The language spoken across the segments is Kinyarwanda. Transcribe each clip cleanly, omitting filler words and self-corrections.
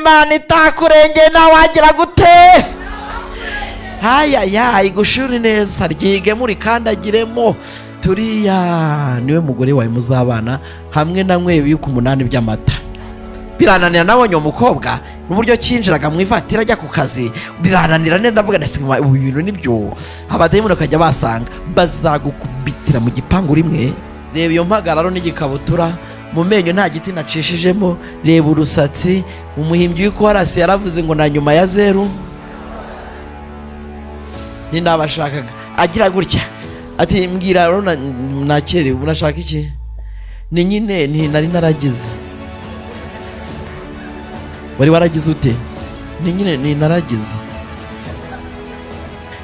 Imana itakurengeye nawe wagira gute? Hayaya, igushuri neza, ryigemo urikandagiremo. Turiya niwe mugore wawe muzabana hamwe na mwe ku 8 by'amata. Birananira, nabonye umukobwa n'uburyo cyinjiraga mu ivatiri ajya ku kazi, birananira neza, ndavuga nti ubu bintu nibyo. Abadayimoni bakajya basanga bazagukubitira mu gipangu rimwe. Reba iyo mpagararo n'igikabutura mu menyo, nta giti nacishijemo. Reba urusatsi. Umuhimbyi w'ikuharasi yaravuze ngo na nyuma ya zeru ninabashakaga. Agira gutya ati mbwira rero nakerewe, unashaka iki? Ni nyine nti nari naragize. Wari waragize ute? Ni nyine ni naragize,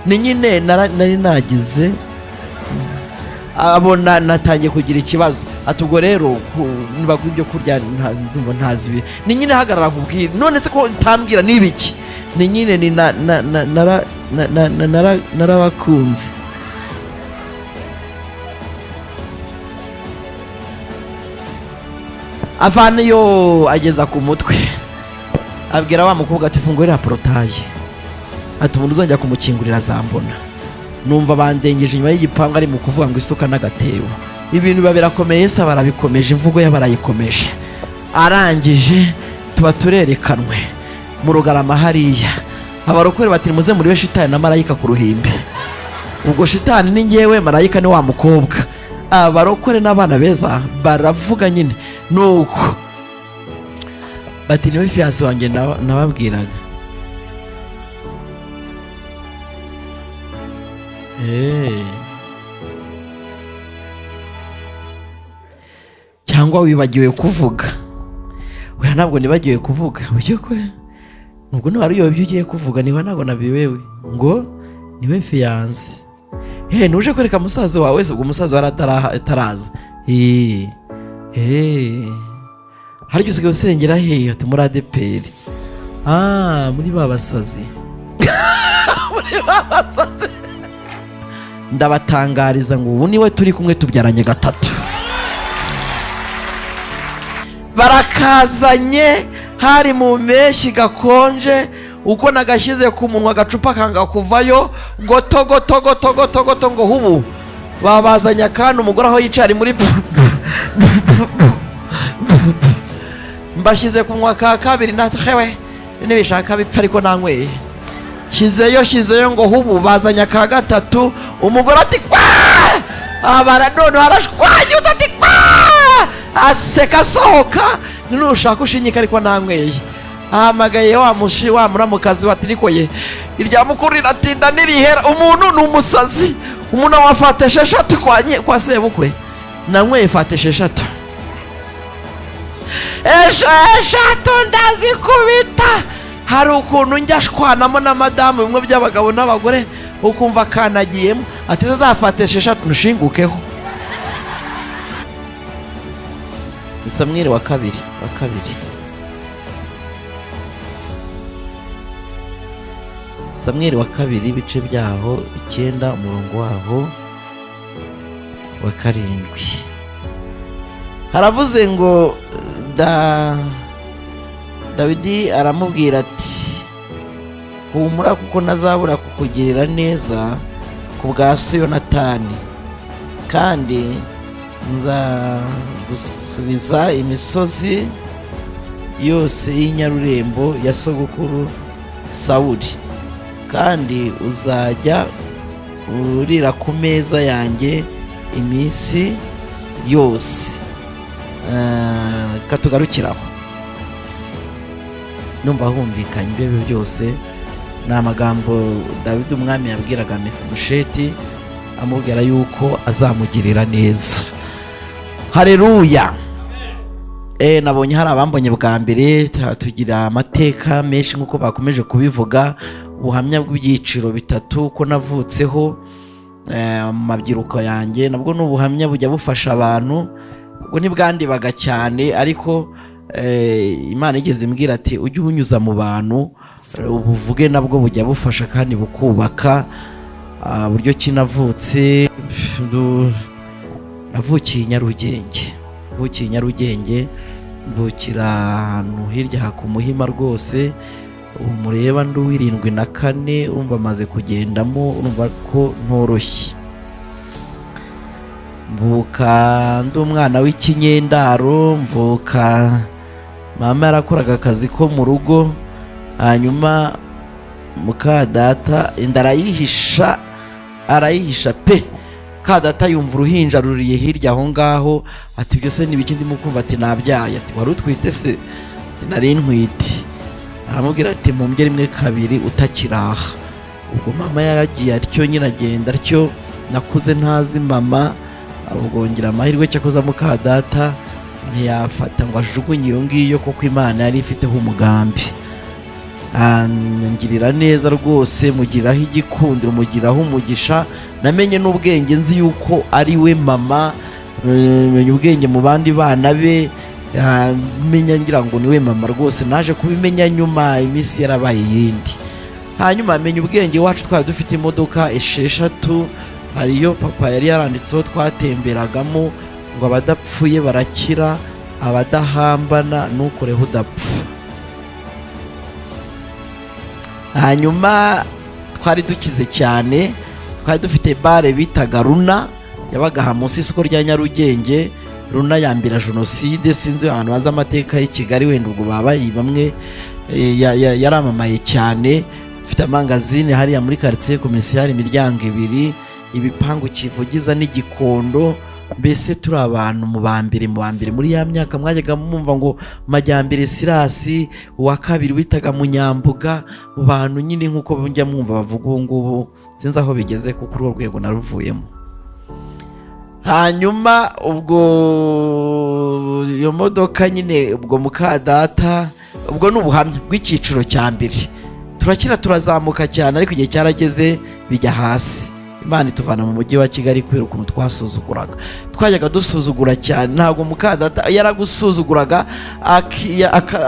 ni nyine nari nagize. Abona natangiye kugira ikibazo, ati ubwo rero niba ibyo kurya ndumva ntazi ibi. Ni nyine hagarara nkubwire. None se ko ntambwira ni ibiki? Ni nyine ni narabakunze. Avana iyo ageza ku mutwe, abwira wa mukobwa ati fungurira porotaye, ati umuntu uzajya kumukingurira azambona. Numva bandengeje inyuma y'igipangu, ari mu kuvuga ngo isuka n'agatebo. Ibintu biba birakomeye. Se barabikomeje, imvugo ye barayikomeje. Arangije tuba turerekanwe mu Rugarama hariya. Abarokore bati muze muribe shitani na marayika ku ruhimbi. Ubwo shitani ni ngewe, marayika ni wa mukobwa. Abarokore n'abana beza baravuga nyine nuko bati niwe fiyanse wanjye nababwiraga. Cyangwa wibagiwe kuvuga? Oya, ntabwo nibagiwe kuvuga. Ujye kwe nubwo ntiwari uyobewe ibyo ugiye kuvuga. Niba ntabwo nabiwewe ngo niwe fiyanse, he ntuje kwereka musaza wawe se? Ubwo umusaza wari ataraza. Harya usigaye usengera he? Ati muri ADEPR. Ah, muri ba basazi, muri ba basazi. Ndabatangariza ngo ubu niwe turi kumwe, tubyaranye 3. Barakazanye, hari mu mpeshyi gakonje. Uko nagashyize ku munwa, agacupa kanga kuvayo, goto goto goto goto goto ngo hubu. Babazanye akandi, umugore aho yicaye ari muri mbashyize ku munwa ka kabiri, na hewe nibishaka bipfa, ariko nanyweye. Shyizeyo, shyizeyo ngo hubu. Bazanye aka gatatu, umugore ati kwa abara, none arashwanyuza ati kwa, aseka asohoka. Nushaka ushinyika, ariko nanyweye. Ahamagaye wa mushi wa muramukazi wa tirikoye, irya mukuru riratinda nirihera. Umuntu ni umusazi, umuntu wafata 6 kwa sebukwe. Nanyweye fata 6, 6 ndazikubita. Hari ukuntu njya ashwanamo na madamu, bimwe by'abagabo n'abagore, ukumva akanagiyemo ati zafata 6 nushingukeho. Ni Samweli wa kabiri, wa kabiri, Samweli wa kabiri, ibice byaho 9, umurongo waho wa 7. Haravuze ngo Dawidi aramubwira ati humura, kuko ntazabura kukugirira neza ku bwa so Yonatani, kandi nzagusubiza imisozi yose y'inyarurembo ya sogokuru Sawuli, kandi uzajya urira ku meza yanjye iminsi yose. Katugarukiraho, numva humvikanye. Ibyo aribyo byose ni amagambo Dawidi umwami yabwiraga Mefibosheti, amubwira yuko azamugirira neza. Haleluya. Nabonye hari abambonye bwa mbere. Tugira amateka menshi nk'uko bakomeje kubivuga, ubuhamya bw'ibyiciro bitatu ko navutseho, mu mabyiruko yanjye. Nabwo ni ubuhamya bujya bufasha abantu. Ubwo ntibwandibaga cyane, ariko Imana igeze imbwira ati ujye ubunyuza mu bantu, ubuvuge, nabwo bujya bufasha kandi bukubaka. Buryo ki navutse, navukiye i Nyarugenge, navukiye i Nyarugenge. Mvukira ahantu hirya ku Muhima rwose. Ubu mureba ndi 74, urumva amaze kugendamo, urumva ko ntoroshye. Mvuka ndi umwana w'ikinyendaro, mvuka mama yarakoraga akazi ko mu rugo, hanyuma muka data inda arayihisha, arayihisha pe. Ka data yumva uruhinja ruriye hirya aho ngaho, ati ibyo se ni ibiki ndimo kumva? Ati nabyaye. Ati wari utwite se? Ati nari ntwite. Aramubwira ati mumbye rimwe kabiri utakiraha. Ubwo mama yaragiye atyo nyine, agenda atyo. Nakuze ntazi mama, ubwo ngira amahirwe cyakoze muka data ntiyafata ngo ajugunye iyo ngiyo, kuko Imana yari ifiteho umugambi. Angirira neza rwose, mugiraho igikundiro, mugiraho umugisha. Namenye n'ubwenge nzi yuko ari we mama, menya ubwenge mu bandi bana be, menya ngira ngo ni we mama rwose. Naje kubimenya nyuma, iminsi yarabaye iyindi. Hanyuma menya ubwenge iwacu twari dufite imodoka 6, hariyo papa yari yaranditseho twatemberagamo ngo abadapfuye barakira, abadahambana ntukoreho udapfa. Hanyuma twari dukize cyane, twari dufite bare bitaga Runa, yabaga aha munsi y'isoko rya Nyarugenge. Runa yambira jenoside, sinzi abantu bazi amateka y'i Kigali wenda ubwo babaye bamwe, yaramamaye cyane. Ifite amangazini hariya muri quartier commercial, imiryango 2, ibipangu kivugiza n'igikondo. Mbese turi abantu mu ba mbere, mu ba mbere muri ya myaka mwajyaga mumva ngo Majyambere Sirasi, uwa kabiri witaga Munyambuga, mu bantu nyine nk'uko njya mwumva bavuga ubu ngubu, sinzi aho bigeze kuko urwo rwego naruvuyemo. Hanyuma ubwo iyo modoka nyine, ubwo muka data, ubwo ni ubuhamya bw'icyiciro cya mbere. Turakira turazamuka cyane, ariko igihe cyarageze bijya hasi. Imana ituvana mu mujyi wa Kigali kubera ukuntu twasuzuguraga, twajyaga dusuzugura cyane. Ntabwo muka data yaragusuzuguraga,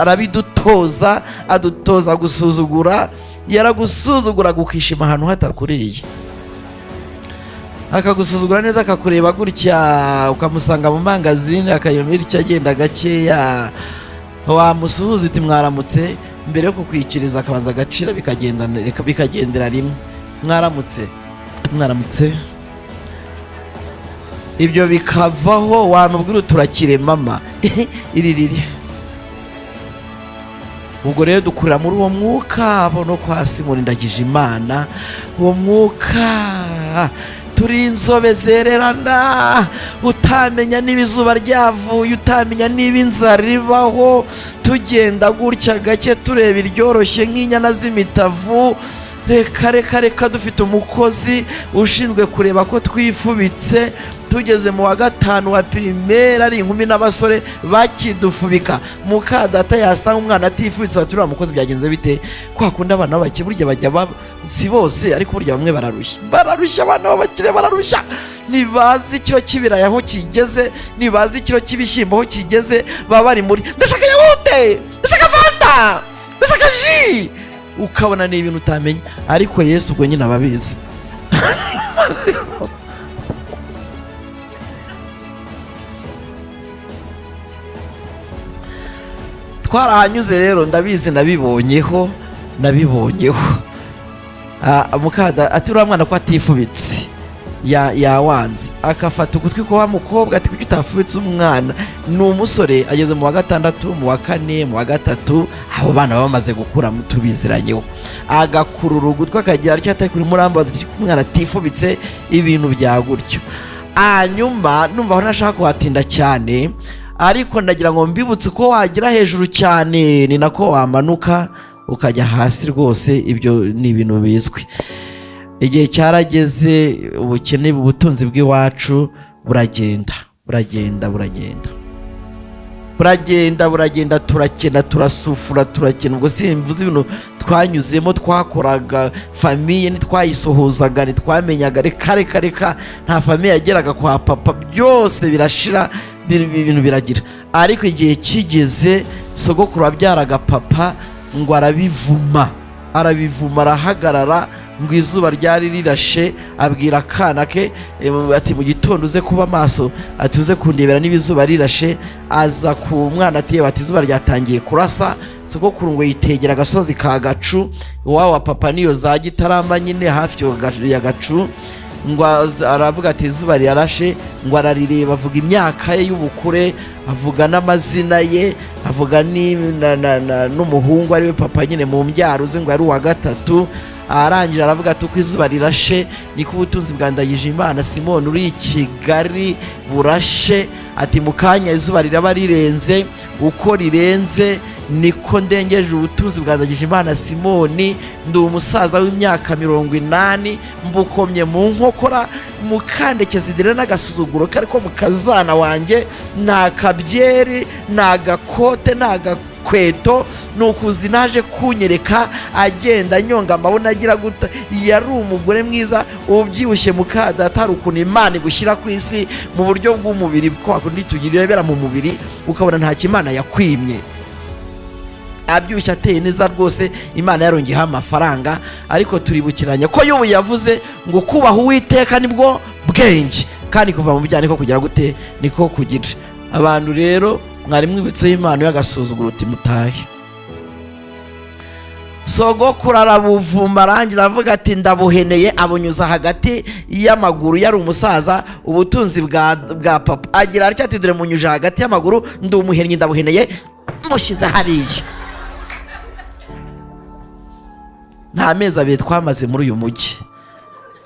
arabidutoza, adutoza gusuzugura. Yaragusuzuguraga ukishima ahantu hatakuririye, akagusuzugura neza, akakureba gutya, ukamusanga mu mangazini akayoma itya agenda gakeya, wamusuhuza uti mwaramutse, mbere yo kukwikiriza akabanza agacira, bikagendera rimwe, mwaramutse mwaramutse. Ibyo bikavaho, wamubwira uti turakire mama, iri riri. Ubwo rero dukurira muri uwo mwuka bo no kwa Simoni ndagije Imana, uwo mwuka turi inzobe zererana, utamenya niba izuba ryavuye, utamenya niba inzara ibaho, tugenda gutya gake tureba iryoroshye nk'inyana z'imitavu. Reka reka reka, dufite umukozi ushinzwe kureba ko twifubitse. Tugeze mu wa 5 wa primaire, ari inkumi n'abasore bakidufubika. Muka data yasanga umwana atifubitse, bati uriya mukozi byagenze bite? Kwa kundi abana b'abakire burya bajya si bose, ariko burya bamwe bararushya, bararushya, abana b'abakire bararushya. Ntibazi ikiro cy'ibirayi aho kigeze, ntibazi ikiro cy'ibishyimbo aho kigeze, baba bari muri ndashaka yawurute, ndashaka fanta, ndashaka ji, ukabona ni ibintu utamenya. Ariko Yesu ubwo nyine ababizi. Twarahanyuze rero, ndabizi, nabibonyeho, nabibonyeho. Mukada ati uriya mwana ko atifubitse yawanze, akafata ugutwi kwa wa mukobwa ati kuki utafubitse umwana? Ni umusore ageze mu wa 6, mu wa 4, mu wa 3, abo bana baba bamaze gukura tubiziranyeho. Agakurura ugutwi akagira atya, atari kuri murambaza ati umwana atifubitse, ibintu bya gutyo. Hanyuma numva aho nashaka kuhatinda cyane, ariko ndagira ngo mbibutse uko wagira hejuru cyane ni nako wamanuka ukajya hasi rwose, ibyo ni ibintu bizwi. Igihe cyarageze, ubukene, ubutunzi bw'iwacu buragenda, buragenda, buragenda, buragenda, buragenda, turakena, turasufura, turakena. Ubwo simvuze ibintu twanyuzemo, twakoraga famiye ntitwayisuhuzaga, ntitwamenyaga, reka reka reka, nta famiye yageraga kwa papa, byose birashira, ibintu biragira. Ariko igihe kigeze, sogokuru wabyaraga papa ngo arabivuma, arabivuma, arahagarara Ngo izuba ryari rirashe, abwira akana ke ati: "Mu gitondo uze kuba maso," ati: "Uze kundebera niba izuba rirashe." Aza ku mwana ati: "Yewe," ati: "izuba ryatangiye kurasa." Sogokuru ngo yitegera agasozi ka Gacu, iwabo wa papa, niyo za Gitarama nyine, hafi ya Gacu. Ngo aravuga ati: "Izuba rirarashe." Ngo ararireba, avuga imyaka ye y'ubukure, avuga n'amazina ye, avuga n'umuhungu ariwe papa nyine mu mbyaro ze, ngo ari uwa gatatu. Arangije aravuga ati: "Uko izuba rirashe niko ubutunzi bwa Ndagijimana Simoni uri i Kigali burashe." Ati: "Mu kanya izuba riraba rirenze, uko rirenze niko ndengeje ubutunzi bwa Ndagijimana Simoni. Ndi umusaza w'imyaka 80, mbukomye mu nkokora Mukandekezi dire n'agasuzuguro kari ko mu kazana wanjye. Nta kabyeri, nta gakote, nta gakweto, ni ukuzi naje kunyereka." Agenda anyonga amabona, agira guta. Yari umugore mwiza ubyibushye. Mukadata, hari ukuntu Imana igushyira ku isi mu buryo bw'umubiri, kwa kundi tuyirebera mu mubiri ukabona ntacyo Imana yakwimye. Abyibushye, ateye neza rwose, Imana yarongeyeho amafaranga. Ariko turibukiranya ko y'ubu yavuze ngo kubaha Uwiteka nibwo bwenge, kandi kuva mu byaha niko kugira gute? Niko kugira. Abantu rero mwari mwibutseho impano y'agasuzuguro, uti: "Mutahe." Sogokuru arabuvuma, arangira aravuga ati: "Ndabuheneye." Abunyuza hagati y'amaguru. Yari umusaza. Ubutunzi bwa papa, agira atya ati: "Dore munyuje hagati y'amaguru, ndi umuhennyi, ndabuheneye, mushyize hariya." Nta mezi 2 twamaze muri uyu mujyi,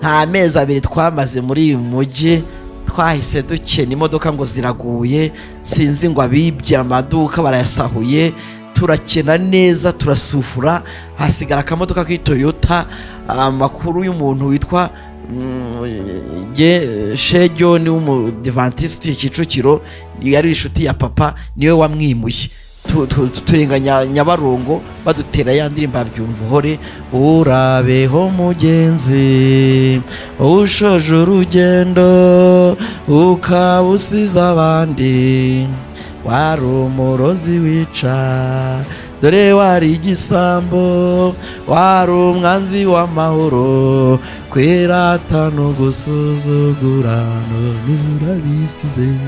nta mezi 2 twamaze muri uyu mujyi, twahise dukena. Imodoka ngo ziraguye, sinzi ngo abibye amaduka barayasahuye. Turakena neza, turasufura, hasigara akamodoka k'Itoyota. Amakuru y'umuntu witwa Shejoni w'umudivantiste utuye Kicukiro, yari inshuti ya papa, niwe wamwimuye. Turenga Nyabarongo, badutera ya ndirimbo byumva uhore: "Urabeho mugenzi ushoje urugendo, ukaba usize abandi. Wari umurozi wica, dore wari igisambo, wari umwanzi w'amahoro, kwirata no gusuzugura, none urabisize."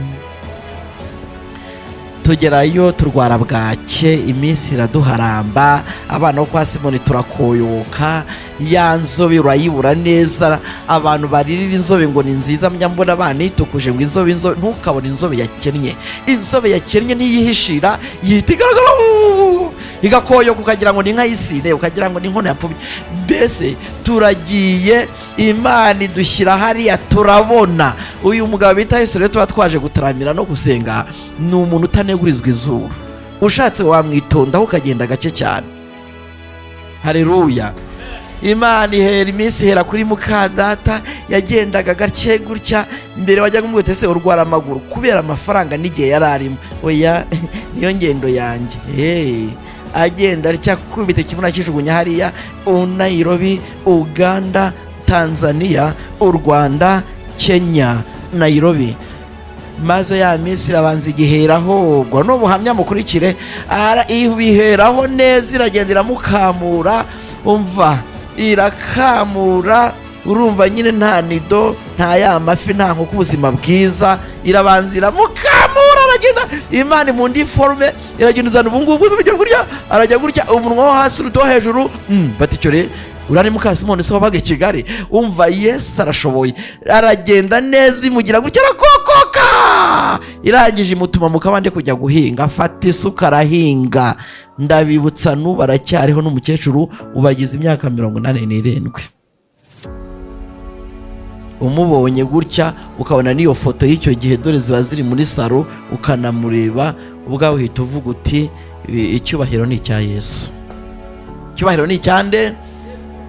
Tugerayo turwara bwake, iminsi iraduharamba. Abana bo kwa Simoni turakoyoka, ya nzobe urayibura neza. Abantu baririra inzobe ngo ni nziza, njya mbona banitukuje ngo inzobe, inzobe. Ntukabone inzobe yakennye. Inzobe yakennye ntiyihishira, yihita igaragara, igakoyoka, ukagira ngo ni inka y'isine, ukagira ngo ni inkono yapfubye. Mbese turagiye, Imana idushyira hariya, turabona uyu mugabo bita Yesu. Rero tuba twaje gutaramira no gusenga. Ni umuntu utanegurizwa izuru, ushatse wamwitondaho ukagenda gake cyane. Hareruya! Imana ihera iminsi, ihera kuri mukadata, yagendaga gake gutya. Mbere wajyaga umubwira: "Ese urwara amaguru?" Kubera amafaranga n'igihe yari arimo: "Oya, niyo ngendo yanjye." Hey, agenda atya, kubita ikibuno, akijugunya hariya Nairobi, Uganda, Tanzania, u Rwanda, Kenya, Nairobi. Maze ya minsi irabanza igiheraho. Ubwo ni ubuhamya, mukurikire. Ibiheraho neza, iragenda iramukamura. Umva, irakamura, urumva nyine nta nido, nta ya mafi, nta nkoko, ubuzima bwiza. Irabanza iramukamura, aragenda. Imana mu ndi forme iragenda izana ubungubu bugera gutya, arajya gutya, umunwa wo hasi uruta wo hejuru. Bati: "Icyo rero uriya ni Mukasimoni se wabaga i Kigali?" Umva, Yesu arashoboye. Aragenda neza, imugira gutya, arakokoka. Irangije imutuma mu kabande kujya guhinga, afata isuka arahinga. Ndabibutsa, n'ubu aracyariho, n'umukecuru ubagize imyaka 87. Umubonye gutya, ukabona n'iyo foto y'icyo gihe, dore ziba ziri muri salo, ukanamureba ubwawe uhita uvuga uti: "Icyubahiro ni icya Yesu." Icyubahiro ni icyande?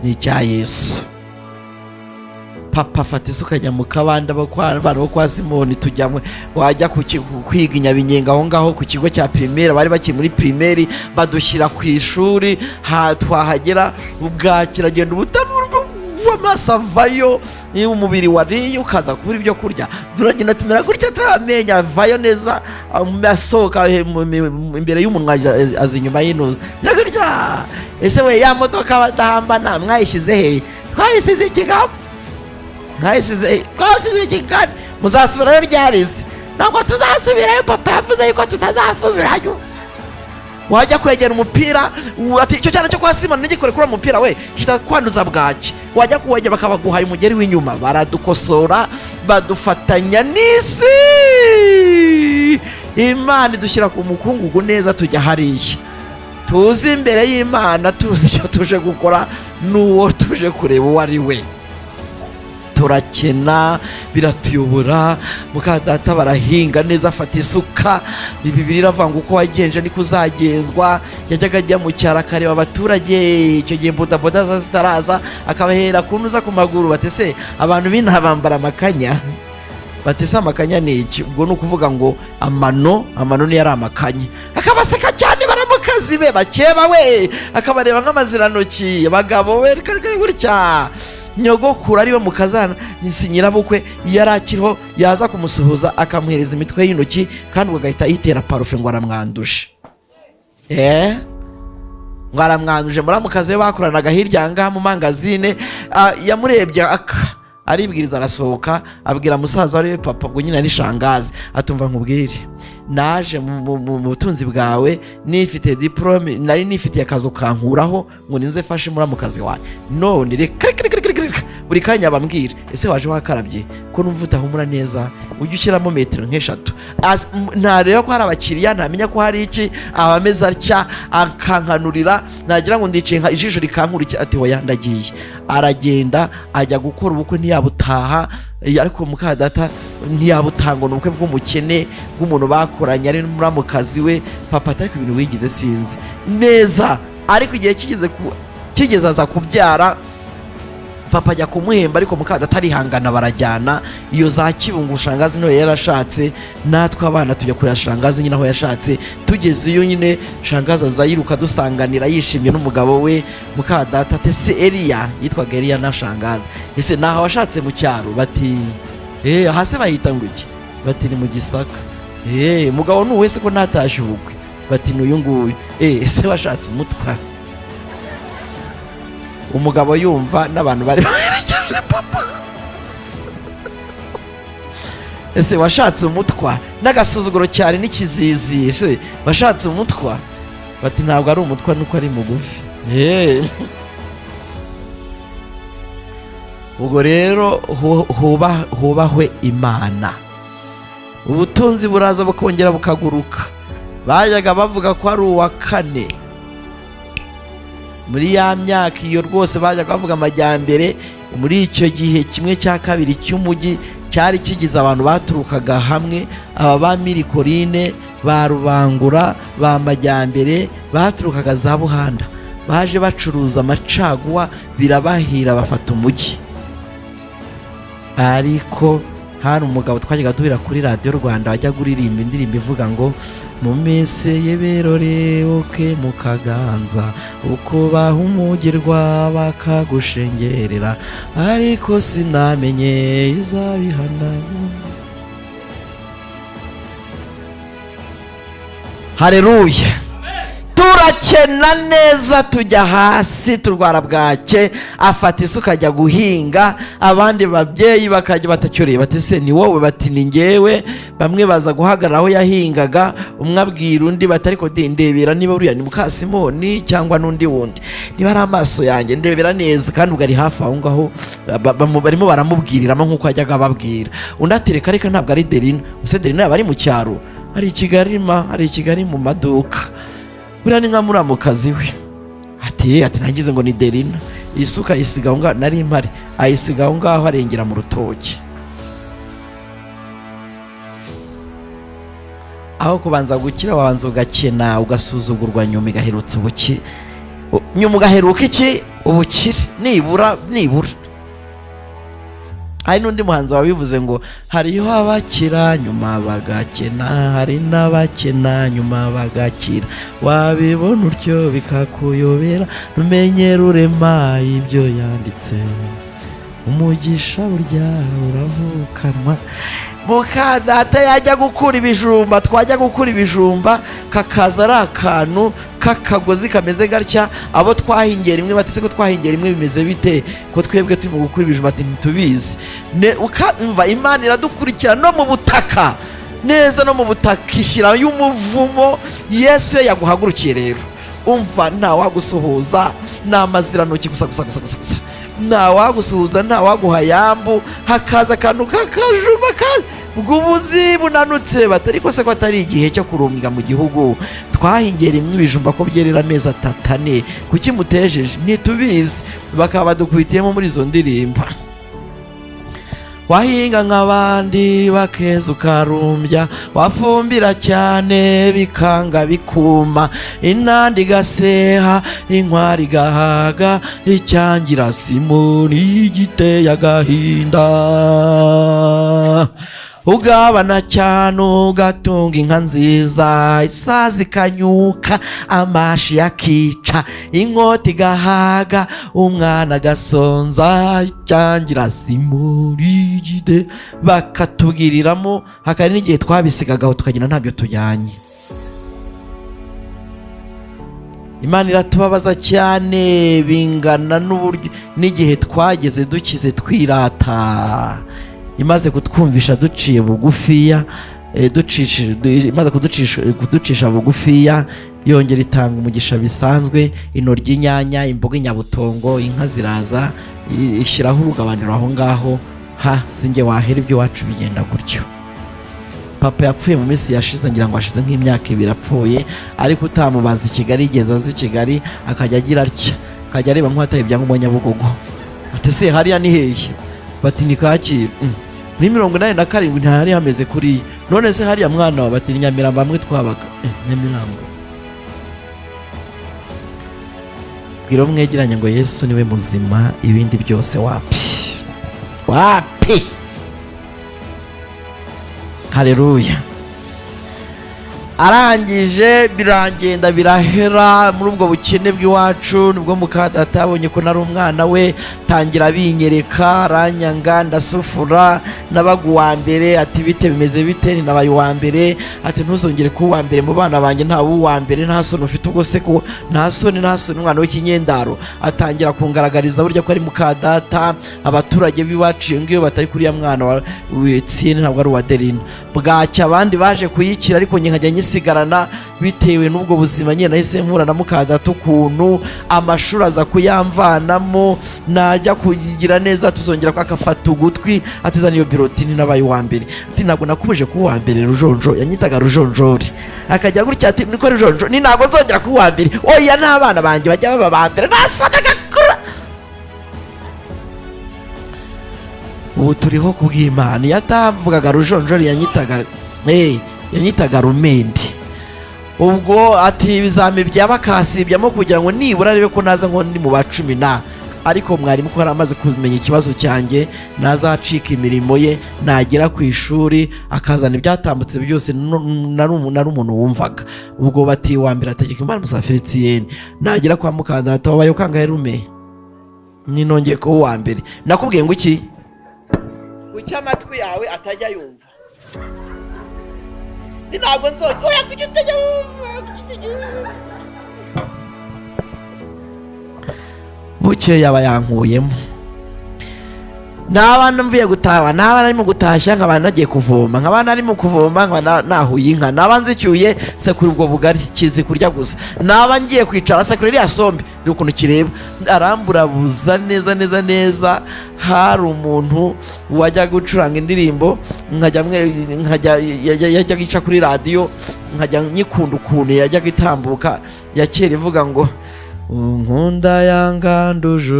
Ni icya Yesu. Papa afata isuka ajya mu kabande, abana bo kwa Simoni tujya wajya kwiga i Nyabinyenga, aho ngaho ku kigo cya primaire, bari bakiri muri primaire, badushyira ku ishuri. Twahagera bwakira, agenda ubutamu amaso avayo. Niba umubiri wariye ukaza kubura ibyo kurya, turagenda tumera gutya, turamenya avayo neza, asohoka imbere y'umunwa, aza inyuma y'intuza gutya. Ese we, ya modoka badahambana mwayishyize he? Twayisize i Kigali, mwayisize, twasize i Kigali. Muzasubirayo ryarize? Ntabwo tuzasubirayo, papa yavuze yuko tutazasubirayo. Wajya kwegera umupira, ati icyo cyana cyo kwa Simoni ntigikore kuri uwo mupira we, kitakwanduza bwaki. Wajya kuwegera bakabaguhaye umugeri w'inyuma. Baradukosora, badufatanya n'isi, Imana idushyira ku mukungugu neza, tujya hariya tuzi imbere y'Imana, tuzi icyo tuje gukora n'uwo tuje kureba uwo ari we. Turakena, biratuyobora. Muka data barahinga neza, afata isuka. Bibiliya iravuga ngo uko wagenje niko uzagenzwa. Yajyaga ajya mu cyaro akareba abaturage, icyo gihe bodaboda zitaraza, akabahera ku ntuza ku maguru. Bati se abantu b'inaha bambara amakanya? Bati se amakanya ni iki? Ubwo ni ukuvuga ngo amano, amano niyo ari amakanya. Akabaseka cyane, baramukazi be bakeba we, akabareba nk'amazirantoki, abagabo we gutya. Nyogokuru ariwe mukazana si nyirabukwe, yari akiriho, yaza kumusuhuza akamuhereza imitwe y'intoki, kandi ubwo agahita ayitera parufe ngo aramwanduje, ngo aramwanduje. Muramukazi we bakoranaga hirya aha ngaha mu mangazine, yamurebye aka aribwiriza, arasohoka, abwira musaza wari we papa, ubwo nyine ari shangazi, atumva nkubwire, naje mu butunzi bwawe nifite diporome, nari nifitiye akazi, ukankuraho ngo ninze fashe muramukazi wawe. None reka reka reka reka reka, buri kanya bambwira, ese waje wakarabye ko numva udahumura neza? Ujye ushyiramo metero nk'eshatu. Ntareba ko hari abakiriya, ntamenya ko hari iki, aba ameze atya, akankanurira, nagira ngo ndicaye nka ijisho rikankurikira, ati hoya ndagiye. Aragenda ajya gukora ubukwe, ntiyabutaha. Ariko muka data ntiyabutanga, ni ubukwe bw'umukene bw'umuntu bakoranye ari muramukazi we. Papa atari ku bintu wigize sinzi neza, ariko igihe kigeze kigeze aza kubyara, papa ajya kumuhemba, ariko muka data arihangana, barajyana iyo za Kibungo. Shangazi niyo yarashatse, natwe abana tujya kureba shangazi nyine aho yashatse. Tugeze iyo nyine, shangazi aza yiruka dusanganira yishimye n'umugabo we. Muka data ati se Eliya, yitwaga Eliya na shangazi, ese naho washatse mu cyaro? Bati eh, hasi bahita ngo iki? Bati ni mu Gisaka. Eh, mugabo ni uwese ko natashye ubukwe? Bati ni uyu nguyu. Eh, ese washatse umutwa? Umugabo yumva n'abantu bari baherekeje papa, ese washatse umutwa? N'agasuzuguro cyane n'ikizizi, ese washatse umutwa? Bati ntabwo ari umutwa, nuko ari mugufi. Eh. Ubwo rero hubahwe Imana. Ubutunzi buraza bukongera bukaguruka. Bajyaga bavuga ko ari uwa kane muri ya myaka iyo rwose bajyaga bavuga amajyambere. Muri icyo gihe 1/2 cy'umujyi cyari kigize abantu baturukaga hamwe, aba ba Mirikorine, ba Rubangura, ba Majyambere baturukaga za Buhanda, baje bacuruza amacaguwa, birabahira, bafata umujyi. Ariko hari umugabo twajyaga duhura kuri Radiyo Rwanda wajyaga uririmba indirimbo ivuga ngo mu minsi y'ibirori uke mu Kaganza, ukubaha umugirwa bakagushengerera, ariko sinamenye izabihana. Hareruya! Turakena neza, tujya hasi, turwara bwake, afata isuka ajya guhinga. Abandi babyeyi bakajya batacyuriye, bati se ni wowe? Bati ni ngewe. Bamwe baza guhagarara aho yahingaga, umwe abwira undi bati ariko ndebera niba uriya ni Mukasimoni cyangwa n'undi wundi, niba ari amaso yanjye ndebera neza. Kandi ubwo ari hafi aho ngaho, barimo baramubwiriramo nk'uko yajyaga ababwira. Undi ati reka reka, ntabwo ari Derina. Ese Derina yaba ari mu cyaro? Ari i Kigali ma, ari i Kigali mu maduka, buriya ni nka muramukazi we. Ati nagize ngo ni Derina. Iyi suka ayisiga aho ngaho, nari mpari, ayisiga aho ngaho arengera mu rutoki. Aho kubanza gukira wabanza ugakena, ugasuzugurwa, nyuma igaherutsa ubukire, nyuma ugaheruka iki? Ubukire. Nibura, nibura. Hari n'undi muhanzi wabivuze ngo hariho abakira nyuma bagakena, hari n'abakena nyuma bagakira, wabibona utyo bikakuyobera, numenye Rurema ibyo yanditse, umugisha burya uravukanwa. Muka data yajya gukura ibijumba, twajya gukura ibijumba kakaza ari akantu k'akagozi kameze gatya. Abo twahingiye rimwe bati se ko twahingiye rimwe bimeze bite, ko twebwe turi mu gukura ibijumba? Ati ntitubizi. Ukamva Imana iradukurikira no mu butaka neza, no mu butaka ishyirayo umuvumo. Yesu iyo yaguhagurukiye rero, umva, ntawagusuhuza, ni amazirantoki gusa gusa gusa gusa gusa, ntawagusuhuza, ntawaguha yambu. Hakaza akantu k'akajumba bw'ubuzi bunanutse, batari ko se ko atari igihe cyo kurumbwa mu gihugu, twahingiye rimwe ibijumba ko byerera amezi 3, 4, kuki mutejeje? Ntitubizi. Bakaba badukubitiyemo muri izo ndirimbo: wahinga nk'abandi bakeza ukarumbya, wafumbira cyane bikanga bikuma, intandi igaseha, inkwari igahaga, icyangira simoni giteye agahinda, ugabana cyane ugatunga inka nziza, isazi ikanyuka, amashi akica, inkota igahaga, umwana agasonza, icyangira simoni gite. Bakatubwiriramo, hakaba n'igihe twabisigagaho tukagenda ntabyo tujyanye. Imana iratubabaza cyane bingana n'uburyo n'igihe twageze dukize twirata. Imaze kutwumvisha duciye bugufiya, imaze kuducisha bugufiya, yongera itanga umugisha bisanzwe: intoryi, inyanya, imboga, inyabutongo, inka ziraza, ishyiraho urugabaniro aho ngaho. Ha sinjye wahera, iby'iwacu bigenda gutyo. Papa yapfuye mu minsi yashize, ngira ngo hashize nk'imyaka 2 apfuye, ariko utamubaza i Kigali, yigeze aza i Kigali, akajya agira atya, akajya areba nk'uwataye ibyangombwa Nyabugogo, ati se hariya ni hehe? Bati ni Kacyiru. Muri 87 ntihari hameze kuriya. None se hariya mwana wa? Bati ni Nyamirambo hamwe twabaga. Nyamirambo. Bwira uwo mwegeranye ngo Yesu niwe muzima, ibindi byose wapi wapi. Haleluya. Arangije biragenda birahera muri ubwo bukene bw'iwacu. Nibwo mukadata yabonye ko nari umwana we, tangira binyereka, aranyanga, ndasufura. Nabaga uwa mbere, ati bite, bimeze bite? Nabaye uwa mbere. Ati ntuzongere kuba uwa mbere mu bana banjye, ntawe uwa mbere, nta soni ufite ubwo se? Ko nta soni, nta soni, umwana w'ikinyendaro. Atangira kungaragariza burya ko ari mukadata. Abaturage b'iwacu iyo ngiyo batari kuriya mwana wa Etienne, ntabwo ari uwa Delina. Bwacya abandi baje kuyikira, ariko njye nkajya nyisigarana bitewe n'ubwo buzima nyine nahise mpura na mukadata. Ukuntu amashuri aza kuyamvanamo, najya kugira neza tuzongera ko akafata ugutwi, atizana iyo birotini, nabaye uwa mbere. Ati ntabwo nakubuje kuba uwa mbere, Rujonjo. Yanyitaga Rujonjori. Akajya gutya ati niko Rujonjo, ni ntabwo nzongera kuba uwa mbere, oya, n'abana banjye bajya baba ba mbere, nasa n'agakura. Ubu turiho kubw'Imana. Iyo atavugaga Rujonjori, yanyitaga Rumende. Ubwo ati ibizami bya bakasibyamo kugira ngo nibura arebe ko naza nko ndi mu ba 10 na, ariko mwarimu ko yari amaze kumenya ikibazo cyanjye, nazacika imirimo ye, nagera ku ishuri akazana ibyatambutse byose. Nari umuntu wumvaga. Ubwo bati wa mbere ategeka Imana Musa Felicien. Nagera kwa mukadata, wabaye ukangahe Rume? Ninongeye kuba uwa mbere. Nakubwiye ngo iki? Kuki amatwi yawe atajya yumva? Ni ntabwo nzongera, oya. Kuki utajya wumva? Kuki utajya wumva? Bukeye yaba yankuyemo, naba mvuye gutaha, naba narimo gutashya, nkaba nagiye kuvoma, nkaba narimo kuvoma, nkaba nahuye inka, naba nzicyuye, sekura ubwo bugari kizi kurya gusa, naba ngiye kwicara, sekura iriya sombe, dore ukuntu kireba, aramburabuza neza neza neza. Hari umuntu wajya gucuranga indirimbo, nkajya nkajya yajyaga ica kuri radiyo, nkajya nyikunda ukuntu yajyaga itambuka ya kera, ivuga ngo unkunda yanganduje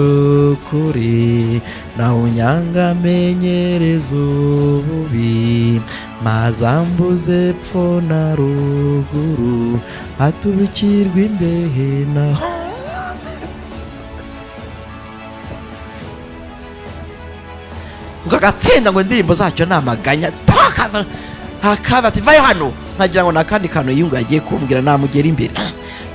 ukuri, naho unyanga amenyereza ububi, mazambuze epfo na ruguru, atubikirwa imbehe naho ngo agatsinda, ngo indirimbo zacyo ni amaganya. Hakaba ati vayo hano, nkagira ngo ni akandi kantu yiyungu yagiye kumbwira, namugera imbere.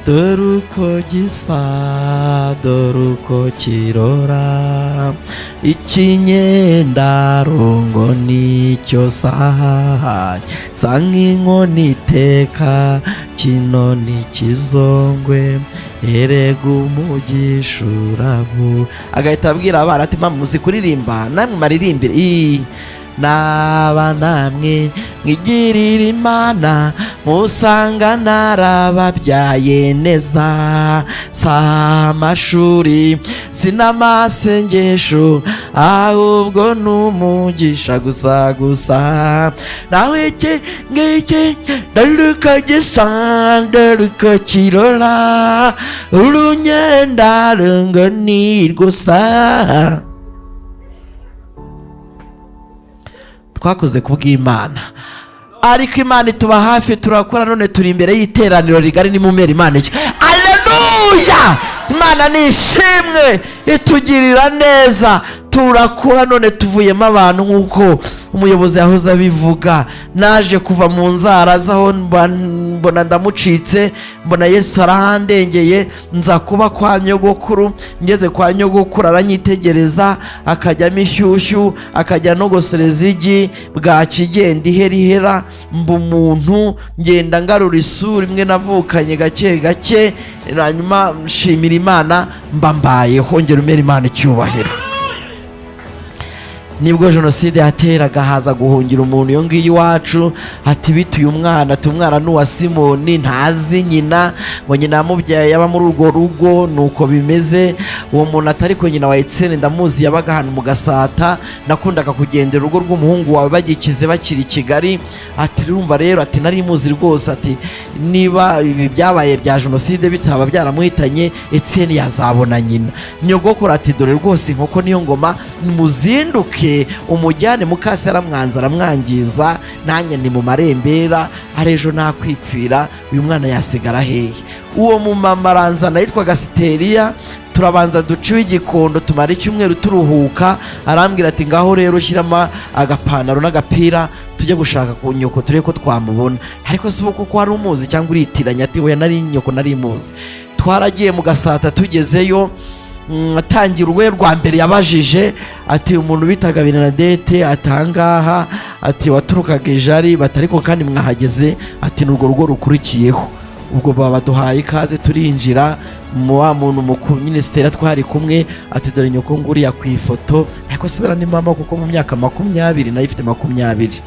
Dore uko gisa, dore uko kirora, ikinyendarongo nicyo sahaye, sa nk'inkoni iteka, kino ni kizongwe, erega umugisha urabu. Agahita abwira abana ati: "Mama, muzi kuririmba, namwe maririmbire." Naba namwe mwigirira Imana, musanga narababyaye neza, si amashuri, si n'amasengesho, ahubwo ni umugisha gusa gusa. Nawe iki ngiki, dore uko gisa, dore uko kirora, urunyendarungo ni gusa. Twakoze kubw'Imana, ariko Imana ituba hafi, turakora, none turi imbere y'iteraniro rigari. Nimumera Imana icyo, aleluya! Imana ni ishimwe, itugirira neza, turakura, none tuvuyemo abantu nk'uko umuyobozi yahoze abivuga. Naje kuva mu nzara zaho, mbona ndamucitse, mbona Yesu arahandengeye, nza kuba kwa nyogokuru. Ngeze kwa nyogokuru aranyitegereza, akajyamo ishyushyu, akajya nogosereza igi, bwakigenda ihera ihera, mba umuntu, ngenda ngarura isura imwe navukanye gake gake, hanyuma nshimira Imana, mba mbayeho. Ngera umera Imana icyubahiro. Nibwo jenoside yateraga, haza guhungira umuntu iyo ngiyo iwacu, ati: "Bituye umwana." Ati: "Umwana ni uwa Simoni, ntazi nyina, ngo nyina yamubyaye yaba muri urwo rugo." Nuko bimeze. Uwo muntu atari ko nyina wa Etienne ndamuzi, yabaga ahantu mu Gasata, nakundaga kugendera urugo rw'umuhungu wawe bagikize bakiri i Kigali. Ati: "Urumva rero," ati, "nari muzi rwose." Ati: "Niba ibi byabaye bya jenoside bitaba byaramuhitanye, Etienne yazabona nyina." Nyogokuru ati: "Dore rwose inkoko niyo ngoma, muzinduke umujyane." Mukase aramwanza, aramwangiza, nanjye ni mu marembera, ari ejo nakwipfira, uyu mwana yasigara hehe? Uwo mumama aranzana, yitwaga Siteriya. Turabanza duciwe igikondo, tumara icyumweru turuhuka. Arambwira ati: "Ngaho rero ushyiramo agapantaro n'agapira, tujye gushaka ku nyoko, turebe ko twamubona." Ariko si ubu kuko wari umuzi cyangwa uritiranya? Ati: "Oya, nari nyoko nari muzi." Twaragiye mu Gasata, tugezeyo, atangira urwe rwa mbere yabajije ati: "Umuntu bitaga Bernadette atangaha?" Ati: "Waturukaga ijari." Bati: "Ariko kandi mwahageze." Ati: "Ni urwo rugo rukurikiyeho." Ubwo baduhaye ikaze, turinjira mu wa muntu mukuru nyine Sitera twari kumwe, ati: "Dore nyoko nguriya ku ifoto." Ariko se ni mama kuko mu myaka 20 nayo ifite 20.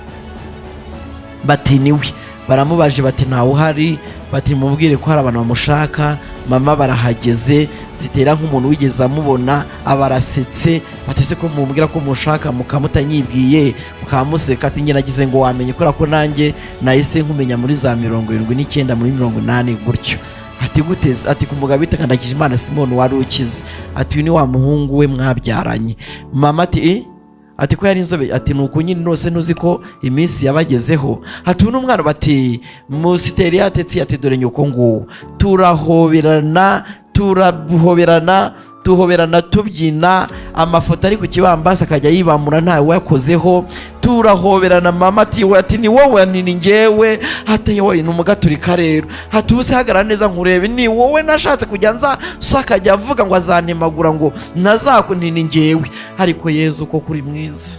Bati: "Niwe." Baramubaje, bati: "Ntawe uhari." Bati: "Mubwire ko hari abantu bamushaka." Mama barahageze, zitera nk'umuntu wigeze amubona, aba arasetse. Bati: "Se ko mubwira ko mushaka mukamutanyibwiye, mukamuseka?" Ati: "Njye nagize ngo wamenye, kubera ko nanjye nahise nkumenya muri za 79, muri 80 gutyo." Ati: "Gute?" Ati: "Ku mugabo bitaga Ndagijimana Simoni wari ukize." Ati: "Uyu ni wa muhungu we mwabyaranye." Mama ati: "Eh?" Ati: "Ko yari inzobe?" Ati: "Nuko nyine nose ntuzi ko iminsi yabagezeho." Ati: "Uyu ni umwana." Bati musiteri yatetse, ati: "Dore nyoko nguwo." Turahoberana, turahoberana, tuhoberana tubyina. Amafoto ari ku kibambasi akajya yibamura, ntawe wakozeho. Turahoberana. Mama ati: "We," ati, "ni wowe?" Ni njyewe. Ati: "Wowe ni umugaturika rero." Ati: "Ubu se hagarara neza nkurebe, ni wowe nashatse kujya nza so akajya avuga ngo azantemagura ngo ntazaku ni njyewe." Ariko Yezu ko kuri mwiza!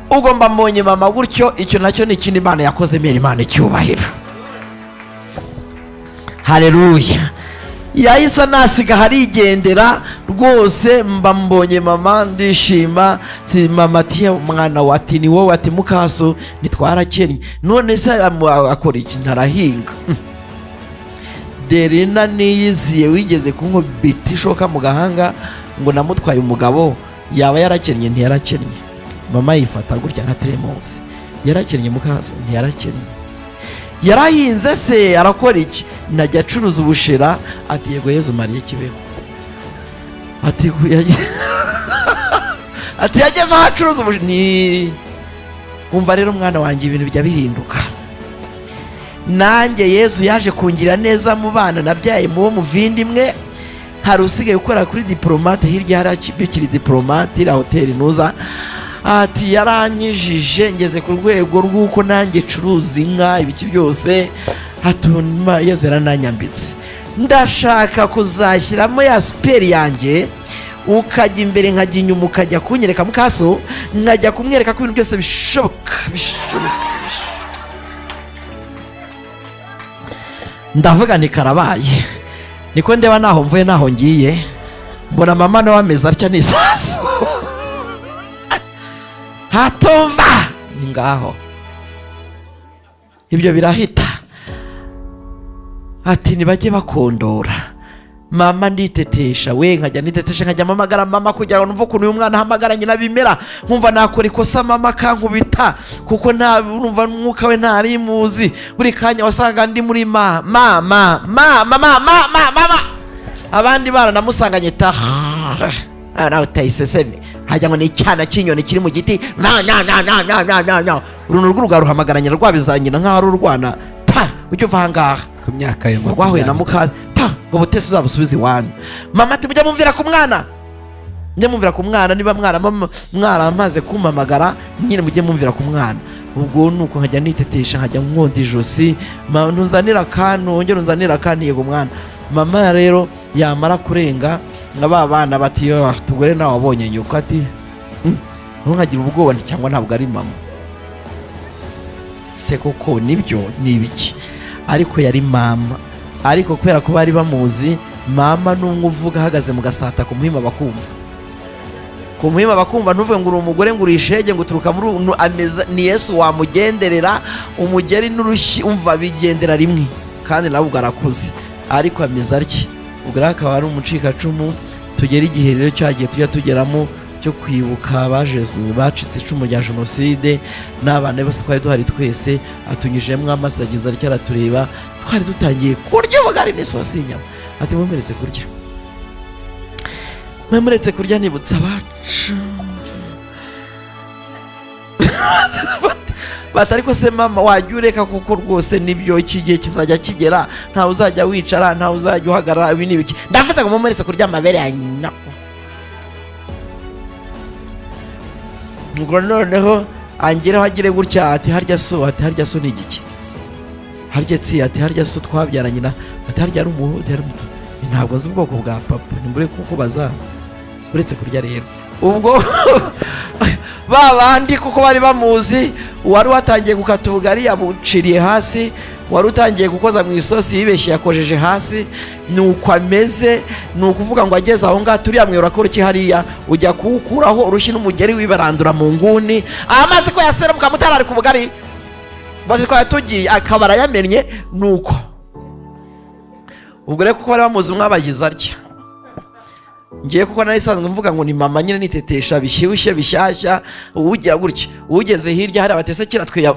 Ubwo mba mbonye mama gutyo, icyo nacyo ni ikindi Imana yakoze. Mera Imana icyubahiro, haleluya! Yahise anasiga harigendera rwose. Mba mbonye mama, ndishima. Si mama ati: "Yewe umwana wa," ati: "Ni wowe." Ati: "Mukaso ntitwarakennye." None se akora iki? Ntarahinga. Derina niyiziye wigeze kunkubita ishoka mu gahanga ngo namutwaye umugabo, yaba yarakennye? Ntiyarakennye. Mama yifata gutya nka teremusi. Yarakennye mukaso? Ntiyarakennye. Yarahinze se? Arakora iki? Najya acuruza ubushera. Ati: "Yego Yezu Mariya kibeho." Ati ati yageze aho acuruza ubushera. Ni umva rero umwana wanjye, ibintu bijya bihinduka. Nanjye Yezu yaje kungira neza mu bana nabyaye, mu bo muvindimwe hari usigaye ukora kuri Diplomate hirya, hari bikiri Diplomate, iriya hoteli ntuza. Ati: "Yaranyijije, ngeze ku rwego rw'uko nanjye curuza inka, ibiki byose." Hatuma Yezu yarananyambitse, ndashaka kuzashyiramo ya super yanjye, ukajya imbere nkajya inyuma, ukajya kunyereka mukaso, nkajya kumwereka ko ibintu byose bishoboka, bishoboka, bishoboka. Ndavuga nti karabaye, niko ndeba naho mvuye naho ngiye, mbona mama nawe ameze atya n'isasu hatumva ni ngaho ibyo birahita. Ati ntibajye bakondora mama, nditetesha we, nkajya nitetesha, nkajya mpamagara mama kugira ngo numve ukuntu uyu mwana ahamagara nyina bimera, nkumva nakora ikosa mama akankubita, kuko nta numva umwuka we ntari muzi. Buri kanya wasanga ndi muri ma ma ma ma ma ma ma ma ma ma. Abandi bana namusanganye ta nawe utayiseseme, hajya ngo ni icyana cy'inyoni kiri mu giti, na na na na na na na na. Uruntu rw'uruga ruhamagara nyina rwabizanyina nk'aho ari urwana pa, ujye uva ahangaha. Ku myaka yo Rwahuye na mukaza pa, ngo butese uzabusubize iwanyu. Mama ati mujye mumvira ku mwana, mujye mumvira ku mwana, niba mwaramaze kumpamagara nyine mujye mumvira ku mwana. Ubwo nuko nkajya nitetesha, nkajya nkonda ijosi, ntuzanira akantu, wongere unzanire akantu, yego mwana. Mama rero yamara kurenga nka ba bana bati yo tugore nawe wabonye nyoko, ati ntunkagire ubwoba nti cyangwa ntabwo ari mama se koko nibyo ni ibiki? Ariko yari mama, ariko kubera ko bari bamuzi mama n'umwe uvuga ahagaze mu gasata ku Muhima bakumva, ku Muhima bakumva, ntuvuge ngo uri umugore ngo uri ishege ngo uturuka muri ubu ameza, ni Yesu wamugenderera umugeri n'urushyi, umva bigendera rimwe, kandi nawe ubwo arakuze ariko ameze atya. Ubwo rero akaba ari umucikacumu. Tugera igihe rero cyagiye tujya tugeramo cyo kwibuka abajesu bacitse icumu rya jenoside n'abana bose twari duhari twese, atunyujijemo amaso ageza atya aratureba, twari dutangiye kurya ubugari n'isosi y'inyama, ati mwemeretse kurya, mwemuretse kurya, nibutsa abacu bati ariko se mama wajya ureka kuko rwose nibyo iki gihe kizajya kigera, ntawe uzajya wicara, ntawe uzajya uhagarara, ibi ni ibiki? Ndavuze ngo mumuretse kurya amabere ya nyoko. Ngo noneho angereho agire gutya ati harya so, ati harya so ni igiki? Harya tsi, ati harya so twabyaranye na, ati harya ari umuhu, ari umutu, ntabwo nzi ubwoko bwa papa, nimbure kukubaza uretse kurya. Rero ubwo ba bandi kuko bari bamuzi, uwari watangiye gukata ubugari yabuciriye hasi, wari utangiye gukoza mu isosi yibeshye yakojeje hasi, ni uko ameze. Ni ukuvuga ngo ageze aho ngaho turiya mwera akora iki hariya, ujya kuwukuraho urushyi n'umugeri wibarandura mu nguni, amazi ko yaseramuka mutarari ku bugari bazi twari tugiye akaba arayamennye. Ni uko ubwo rero kuko bari bamuzi umwabagize atya, ngiye kuko nari isanzwe mvuga ngo ni mama nyine nitetesha bishyushye bishyashya, ugira gutya ugeze hirya hari abatese kira twiya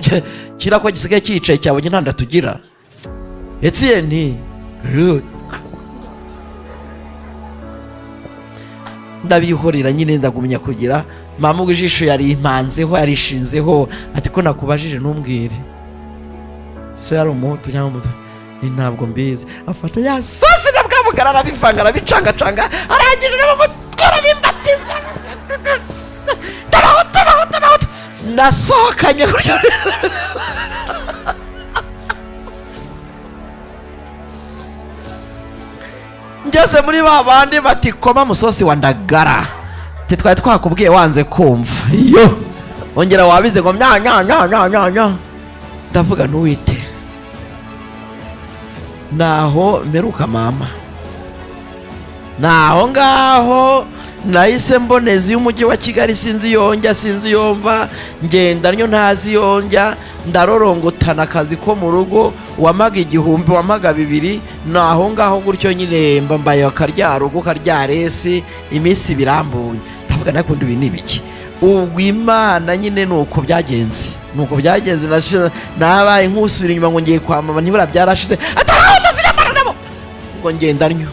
kira ko gisigaye cyicaye cyabonye nta ndatugira Etienne, ndabihorera nyine ndagumya kugira mama. Ubwo ijisho yarimpanzeho yarishinzeho, ati ko nakubajije ntumbwire so yari umuhutu cyangwa umutu? Ni ntabwo mbizi. Afata ya sosi na bwa bugara arabivanga arabicangacanga, arangije n'amamutwe arabimbatiza, tabaho tabaho tabaho, nasohokanye kurya. Ngeze muri ba bandi bati koma musosi wa ndagara, ati twari twakubwiye wanze kumva, yo ongera wabize ngo nya nya nya nya nya nya. Ndavuga ntuwite naho mperuka mama, naho ngaho nahise mboneza y'umujyi wa Kigali, sinzi iyo njya, sinzi iyo mva, ngenda ntyo ntazi iyo njya, ndarorongotana akazi ko mu rugo, wamaga 1000 wamaga 2000, naho ngaho gutyo nyine mba mbaye akaryarugo karyaresi iminsi birambuye. Ndavuga nakundi ibi ni ibiki? Ubwo Imana nyine nuko byagenze, nuko byagenze, nabaye nk'usubira inyuma ngo ngiye kwa mama, ntibura byarashize ataraho ndaziyambara nabo, ubwo ngenda ntyo.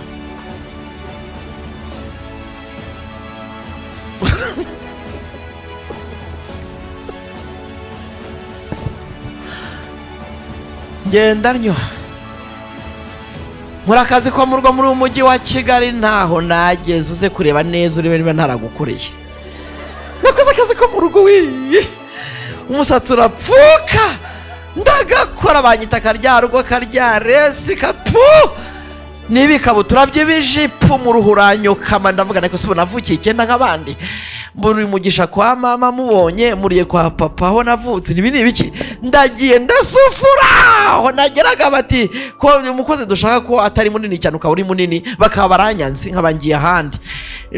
Ngenda ntyo nkora akazi ko mu rugo muri uyu mujyi wa Kigali, ntaho nageze uze kureba neza urebe niba ntaragukoreye. Nakoze akazi ko mu rugo wi, umusatsi urapfuka, Ndagakora, banyita karyarugo, karyaresi, kapu n'ibikabutura by'ibijipo mu ruhu uranyokama. Ndavuga ariko si ubu navukiye 9 nk'abandi? Mbura umugisha kwa mama, mubonye muriye kwa papa aho navutse. Ibi ni ibiki? Ndagiye ndasufura, aho nageraga bati ko umukozi dushaka ko atari munini cyane, ukaba uri munini, bakaba baranyanze, nkaba ngiye ahandi.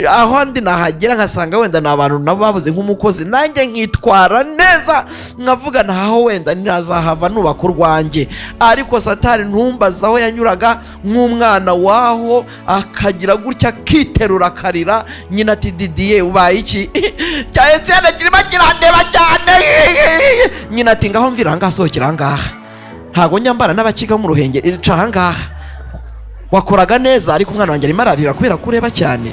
Aho ndi nahagera nkasanga wenda ni abantu nabo babuze nk'umukozi, nanjye nkitwara neza, nkavuga ntaho wenda ntazahava nubaka urwanjye. Ariko Satani ntumbaze aho yanyuraga nk'umwana waho, akagira gutya akiterura akarira. Nyina ati: "Didiye, ubaye iki?" Cya Etienne kirimo kirandeba cyane. Nyina ati: "Ngaho mvira ahangaha, sohokera ahangaha, ntabwo njya mbana n'abakiga mu Ruhengeri, ca ahangaha. Wakoraga neza, ariko umwana wanjye arimo ararira kubera ko ureba cyane."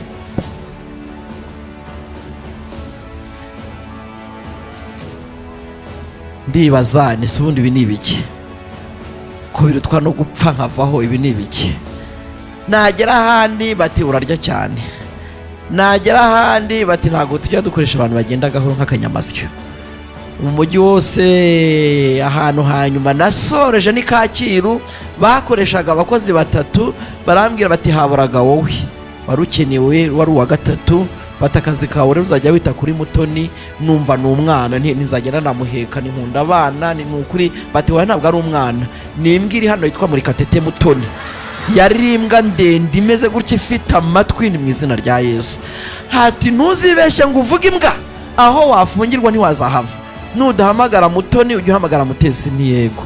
Ndibaza ni se ubundi ibi ni ibiki ko birutwa no gupfa nkavaho? Ibi ni ibiki? Nagera ahandi bati: "Urarya cyane." Nagera ahandi bati: "Ntabwo tujya dukoresha abantu bagenda gahoro nk'akanyamasyo." Mu mujyi wose, ahantu hanyuma nasoreje ni Kacyiru, bakoreshaga abakozi batatu. Barambwira bati: "Haburaga wowe, wari ukenewe, wari uwa gatatu." Bati: "Akazi kawe rero uzajya wita kuri Mutoni." Numva ni umwana, ntizagenda namuheka, ni nkunda abana, ni ukuri. Bati: "Wowe ntabwo ari umwana, ni imbwa iri hano yitwa Murikatete Mutoni." Yari imbwa ndende imeze gutya, ifite amatwi. Ni mu izina rya Yesu. Hati: "Ntuzibeshye ngo uvuge imbwa, aho wafungirwa ntiwazahava. Nudahamagara Mutoni ujye uhamagara Mutesi." Ntiyego,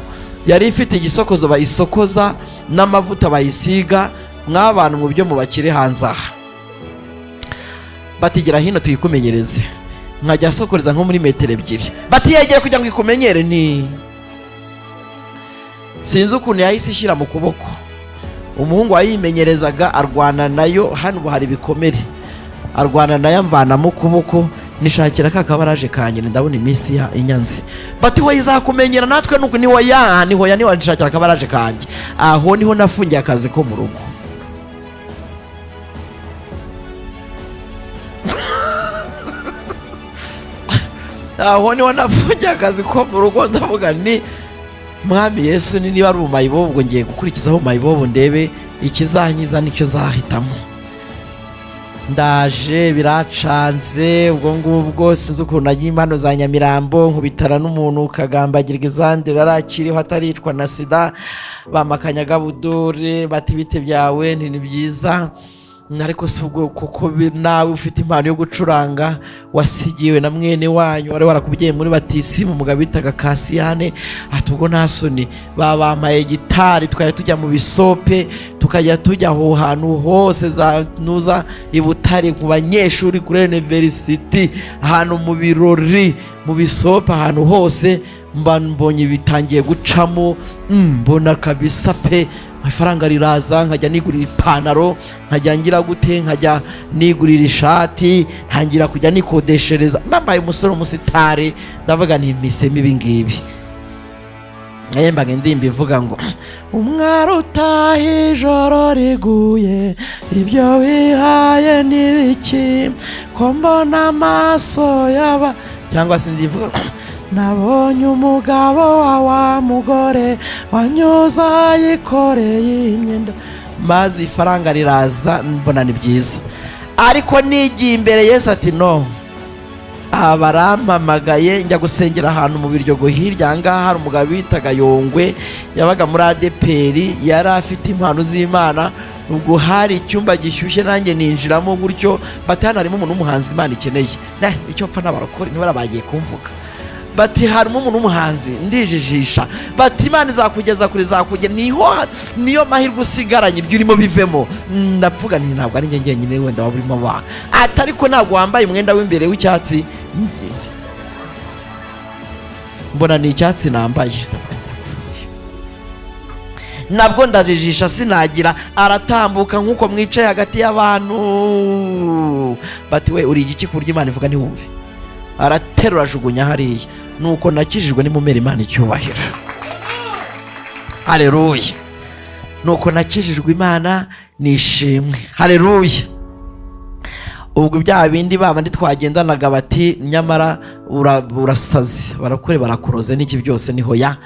yari ifite igisokozo bayisokoza n'amavuta bayisiga. Mw'abantu mu byo mubakire hanze aha, batigera hino tuyikumenyereze. Nkajya asokoreza nko muri metero 2, bati: "Yegere kugira ngo ikumenyere." Ni sinzi ukuntu yahise ishyira mu kuboko. Umuhungu wayimenyerezaga arwana nayo, hano ubu hari ibikomere, arwana nayo amvanamo ukuboko. Nishakira ka kabaraje kanjye, ndabona iminsi ya inyanzi. Bati: "Wowe izakumenyera, natwe nuko." Niho ya niho ya niho nishakira akabaraje kanjye. Aho niho nafungiye akazi ko mu rugo. Aho niho nafungiye akazi ko mu rugo. Ndavuga ni Mwami Yesu, ni niba ari ubumayibobo, ubwo ngiye gukurikizaho ubumayibobo, ndebe ikizankiza nicyo zahitamo. Ndaje biracanze. Ubwo ngubwo sinzi ukuntu nagiye impano za Nyamirambo, nkubitana n'umuntu ukagambagirwa izandira, arakiriho ataricwa na sida. Bamakanyagabudore, bati: "Bite byawe?" Nti: "Ni byiza." Ariko si ubwo kuko nawe ufite impano yo gucuranga wasigiwe na mwene wanyu wari warakubwiye muri batisimu, umugabo bitaga Kasiyane. Ati: "Ubwo nta soni?" Babampaye gitari, twajya tujya mu bisope, tukajya tujya aho hantu hose za nuza i Butare ku banyeshuri kuri university, ahantu mu birori, mu bisope, ahantu hose. Mba mbonye bitangiye gucamo, mbona kabisa pe amafaranga riraza. Nkajya nigurira ipantaro, nkajya ngira gute, nkajya nigurira ishati, ntangira kujya nikodeshereza, mbambaye umusore umusitari. Ndavuga nti mpisemo ibi ngibi. Nahembaga indirimbo ivuga ngo: "Umwari utaha ijoro riguye, ibyo wihaye n'ibiki ko mbona amaso yaba?" Cyangwa se ndivuga: "Nabonye umugabo wa wa mugore wanyuza yikoreye imyenda." Maze ifaranga riraza, mbona ni byiza. Ariko nigiye imbere, Yesu ati: "No." Barampamagaye, njya gusengera ahantu mu Biryogo hirya aha ngaha. Hari umugabo bitaga Yongwe, yabaga muri ADEPR, yari afite impano z'Imana. Ubwo hari icyumba gishyushye, nanjye ninjiramo gutyo. Bati: "Hano harimo umuntu w'umuhanzi Imana ikeneye." Icyo mpfa n'abarokore niba bagiye kumvuga. Bati: "Harimo umuntu w'umuhanzi." Ndijijisha. Bati: "Imana izakugeza kure, izakugeza niho, niyo mahirwe usigaranye, ibyo urimo bivemo." Ndavuga nti: "Ntabwo ari njye njyenyine wenda waba urimo wa." Ati: "Ariko ntabwo wambaye umwenda w'imbere w'icyatsi?" Mbona ni icyatsi nambaye. Ndavuga ndapfuye. Nabwo ndajijisha, sinagira. Aratambuka nk'uko mwicaye hagati y'abantu. Bati: "We uri igiki ku buryo Imana ivuga ntiwumve?" Araterura ajugunya hariya. Nuko nakijijwe, nimumera Imana icyubahiro. Hareruya! Nuko nakijijwe, Imana nishimwe. Hareruya! Ubwo bya bindi babandi twagendanaga bati: "Nyamara urasaze, barakure, barakuroze n'iki byose." Niho ya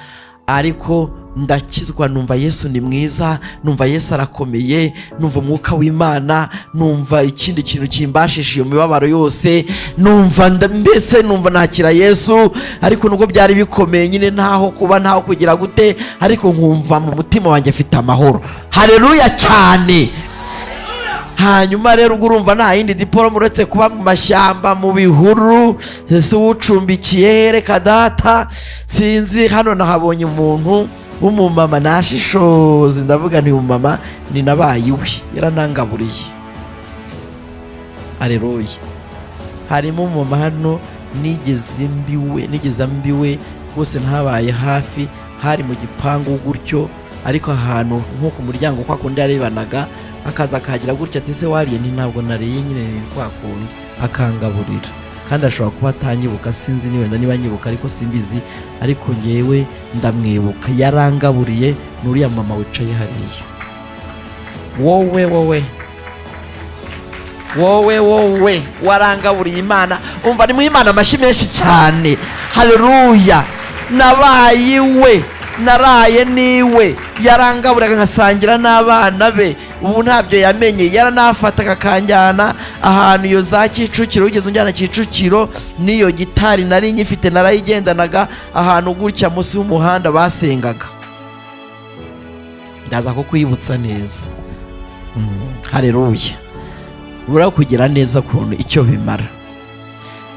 Ariko ndakizwa, numva Yesu ni mwiza, numva Yesu arakomeye, numva umwuka w'Imana, numva ikindi kintu kimbashisha iyo mibabaro yose, numva mbese numva nakira Yesu. Ariko nubwo byari bikomeye nyine, ntaho kuba, ntaho kugira gute, ariko nkumva mu mutima wanjye afite amahoro. Haleluya cyane. Hanyuma rero ubwo urumva nta yindi diporome uretse kuba mu mashyamba, mu bihuru. Ese uwucumbikiye? Reka data, sinzi. Hano nahabonye umuntu w'umumama nashishoze, ndavuga nti umumama ni nabaye iwe, yaranangaburiye. Aleluya. Harimo umumama hano nigeze mbiwe, nigeze mbiwe rwose, ntabaye hafi, hari mu gipangu gutyo, ariko ahantu nko ku muryango kwa kundi yarebanaga, akaza akahagira gutya ati se wariye? Nti ntabwo nariye nyine, ni kwa kundi, akangaburira. Kandi ashobora kuba atanyibuka, sinzi ni wenda niba anyibuka, ariko simbizi, ariko ngewe ndamwibuka, yarangaburiye. Ni uriya mama wicaye hariya. Wowe wowe wowe wowe warangaburiye Imana, umva ni mu Imana amashyi menshi cyane. Haleluya. Nabaye iwe, naraye niwe, yarangaburaga nkasangira n'abana be. Ubu ntabyo yamenye, yaranafataga akanjyana ahantu iyo za Kicukiro, wigeze unjyana Kicukiro n'iyo gitari nari nyifite, narayigendanaga, ahantu gutya munsi y'umuhanda basengaga. Ndaza kukwibutsa neza. Haleluya. Buriya kugira neza ukuntu icyo bimara.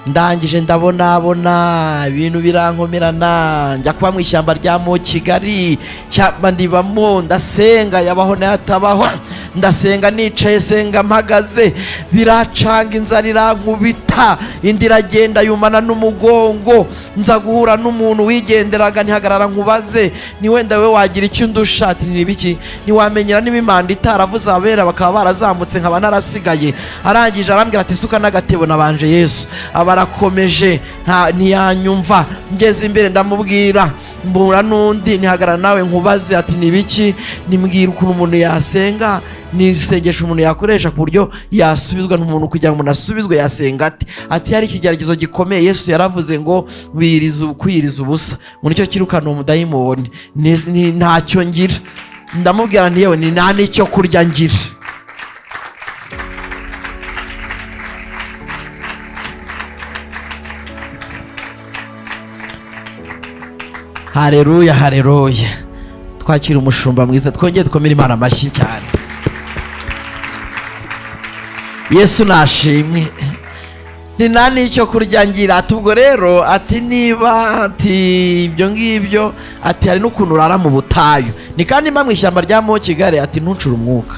Ndangije ndabonabona ibintu birankomerana, njya kuba mu ishyamba rya mo Kigali, ishyamba ndibamo, ndasenga yabaho n'ayatabaho, ndasenga nicaye, senga mpagaze, biracanga, inzara irankubita, indi iragenda yumana n'umugongo. Nza guhura n'umuntu wigenderaga, ntihagarara nkubaze, ni wenda we wagira icyo undusha? Ati ni ibiki? Ntiwamenyera niba imanda itaravuze abera bakaba barazamutse nkaba narasigaye. Arangije arambwira ati suka n'agatebo nabanje Yesu. Aba arakomeje, ntiyanyumva. Ngeze imbere ndamubwira, mbura n'undi, ntihagarara nawe nkubaze. Ati ni ibiki? Nimbwira ukuntu umuntu yasenga, ni isengesho umuntu yakoresha ku buryo yasubizwa n'umuntu, kugira ngo umuntu asubizwe yasenga ate? Ati hari ikigeragezo gikomeye, Yesu yaravuze ngo wiriza kwiriza ubusa, ngo nicyo kirukana umudayimoni. Ntacyo ngira. Ndamubwira nti yewe ni nta n'icyo kurya ngira. Haleluya, haleluya. Twakira umushumba mwiza, twongere dukomere Imana amashyi cyane. Yesu nashimwe. Ni nta n'icyo kurya ngira. Ati ubwo rero, ati niba ati ibyo ngibyo, ati hari n'ukuntu urara mu butayu, ni kandi mba mu ishyamba rya mo Kigali. Ati ntucure umwuka.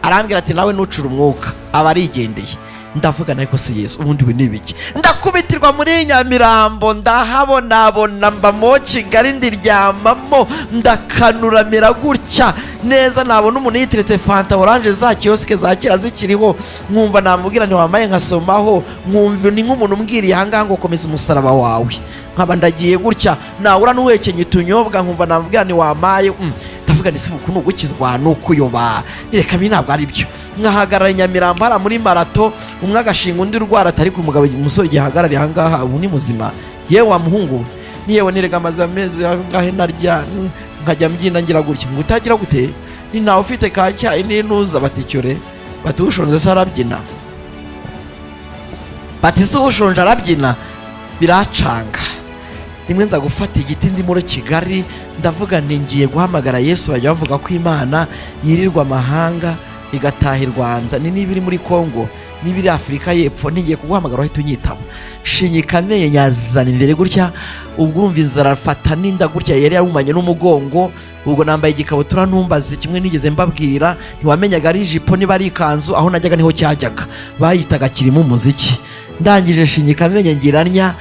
Arambwira ati nawe ntucure umwuka. Aba arigendeye. Ndavuga ariko se Yesu ubundi we ni ibiki? Ndakubitirwa muri Nyamirambo, ndahabonabona, mba mo Kigali, ndiryamamo, ndakanuramira gutya neza, nabona umuntu yiteretse fanta orange za kiyosike za kera zikiriho, nkumva namubwira ntiwamaye nkasomaho, nkumva ni nk'umuntu umbwiriye ahangaha ngo komeza umusaraba wawe, nkaba ndagiye gutya, nahura n'uhekenye utunyobwa nkumva namubwira ntiwamaye. Ndavuga nti si uku ni ugukizwa ni ukuyoba, reka ibi ntabwo ari byo. Nkahagarara i Nyamirambo hariya muri marato, umwe agashinga undi urwara, atari ku mugabo umusore gihagarariye ahangaha ubu ni muzima, yewe wa muhungu we, ni yewe nirega amaze amezi angahe narya, nkajya mbyina ngira gutya, ngo utagira gute, ni ntawe ufite ka cyayi n'intuza, bati cyore, bati ushonje se arabyina, bati se ushonje arabyina, biracanga. Rimwe nza gufata igiti ndi muri Kigali, ndavuga nti ngiye guhamagara Yesu. Bajya bavuga ko Imana yirirwa amahanga igataha i Rwanda, ni niba iri muri Kongo, niba iri Afurika y'Epfo, ntigiye kuguhamagara wahita unyitaba. Shinyika amenyo nyazana imbere gutya, ubwo urumva inzara fata n'inda gutya yari yarumanye n'umugongo. Ubwo nambaye igikabutura ntumbaze, kimwe nigeze mbabwira, ntiwamenyaga ari ijipo niba ari ikanzu, aho najyaga niho cyajyaga, bayitaga kirimo umuziki. Ndangije shinyika amenyo ngira ntya,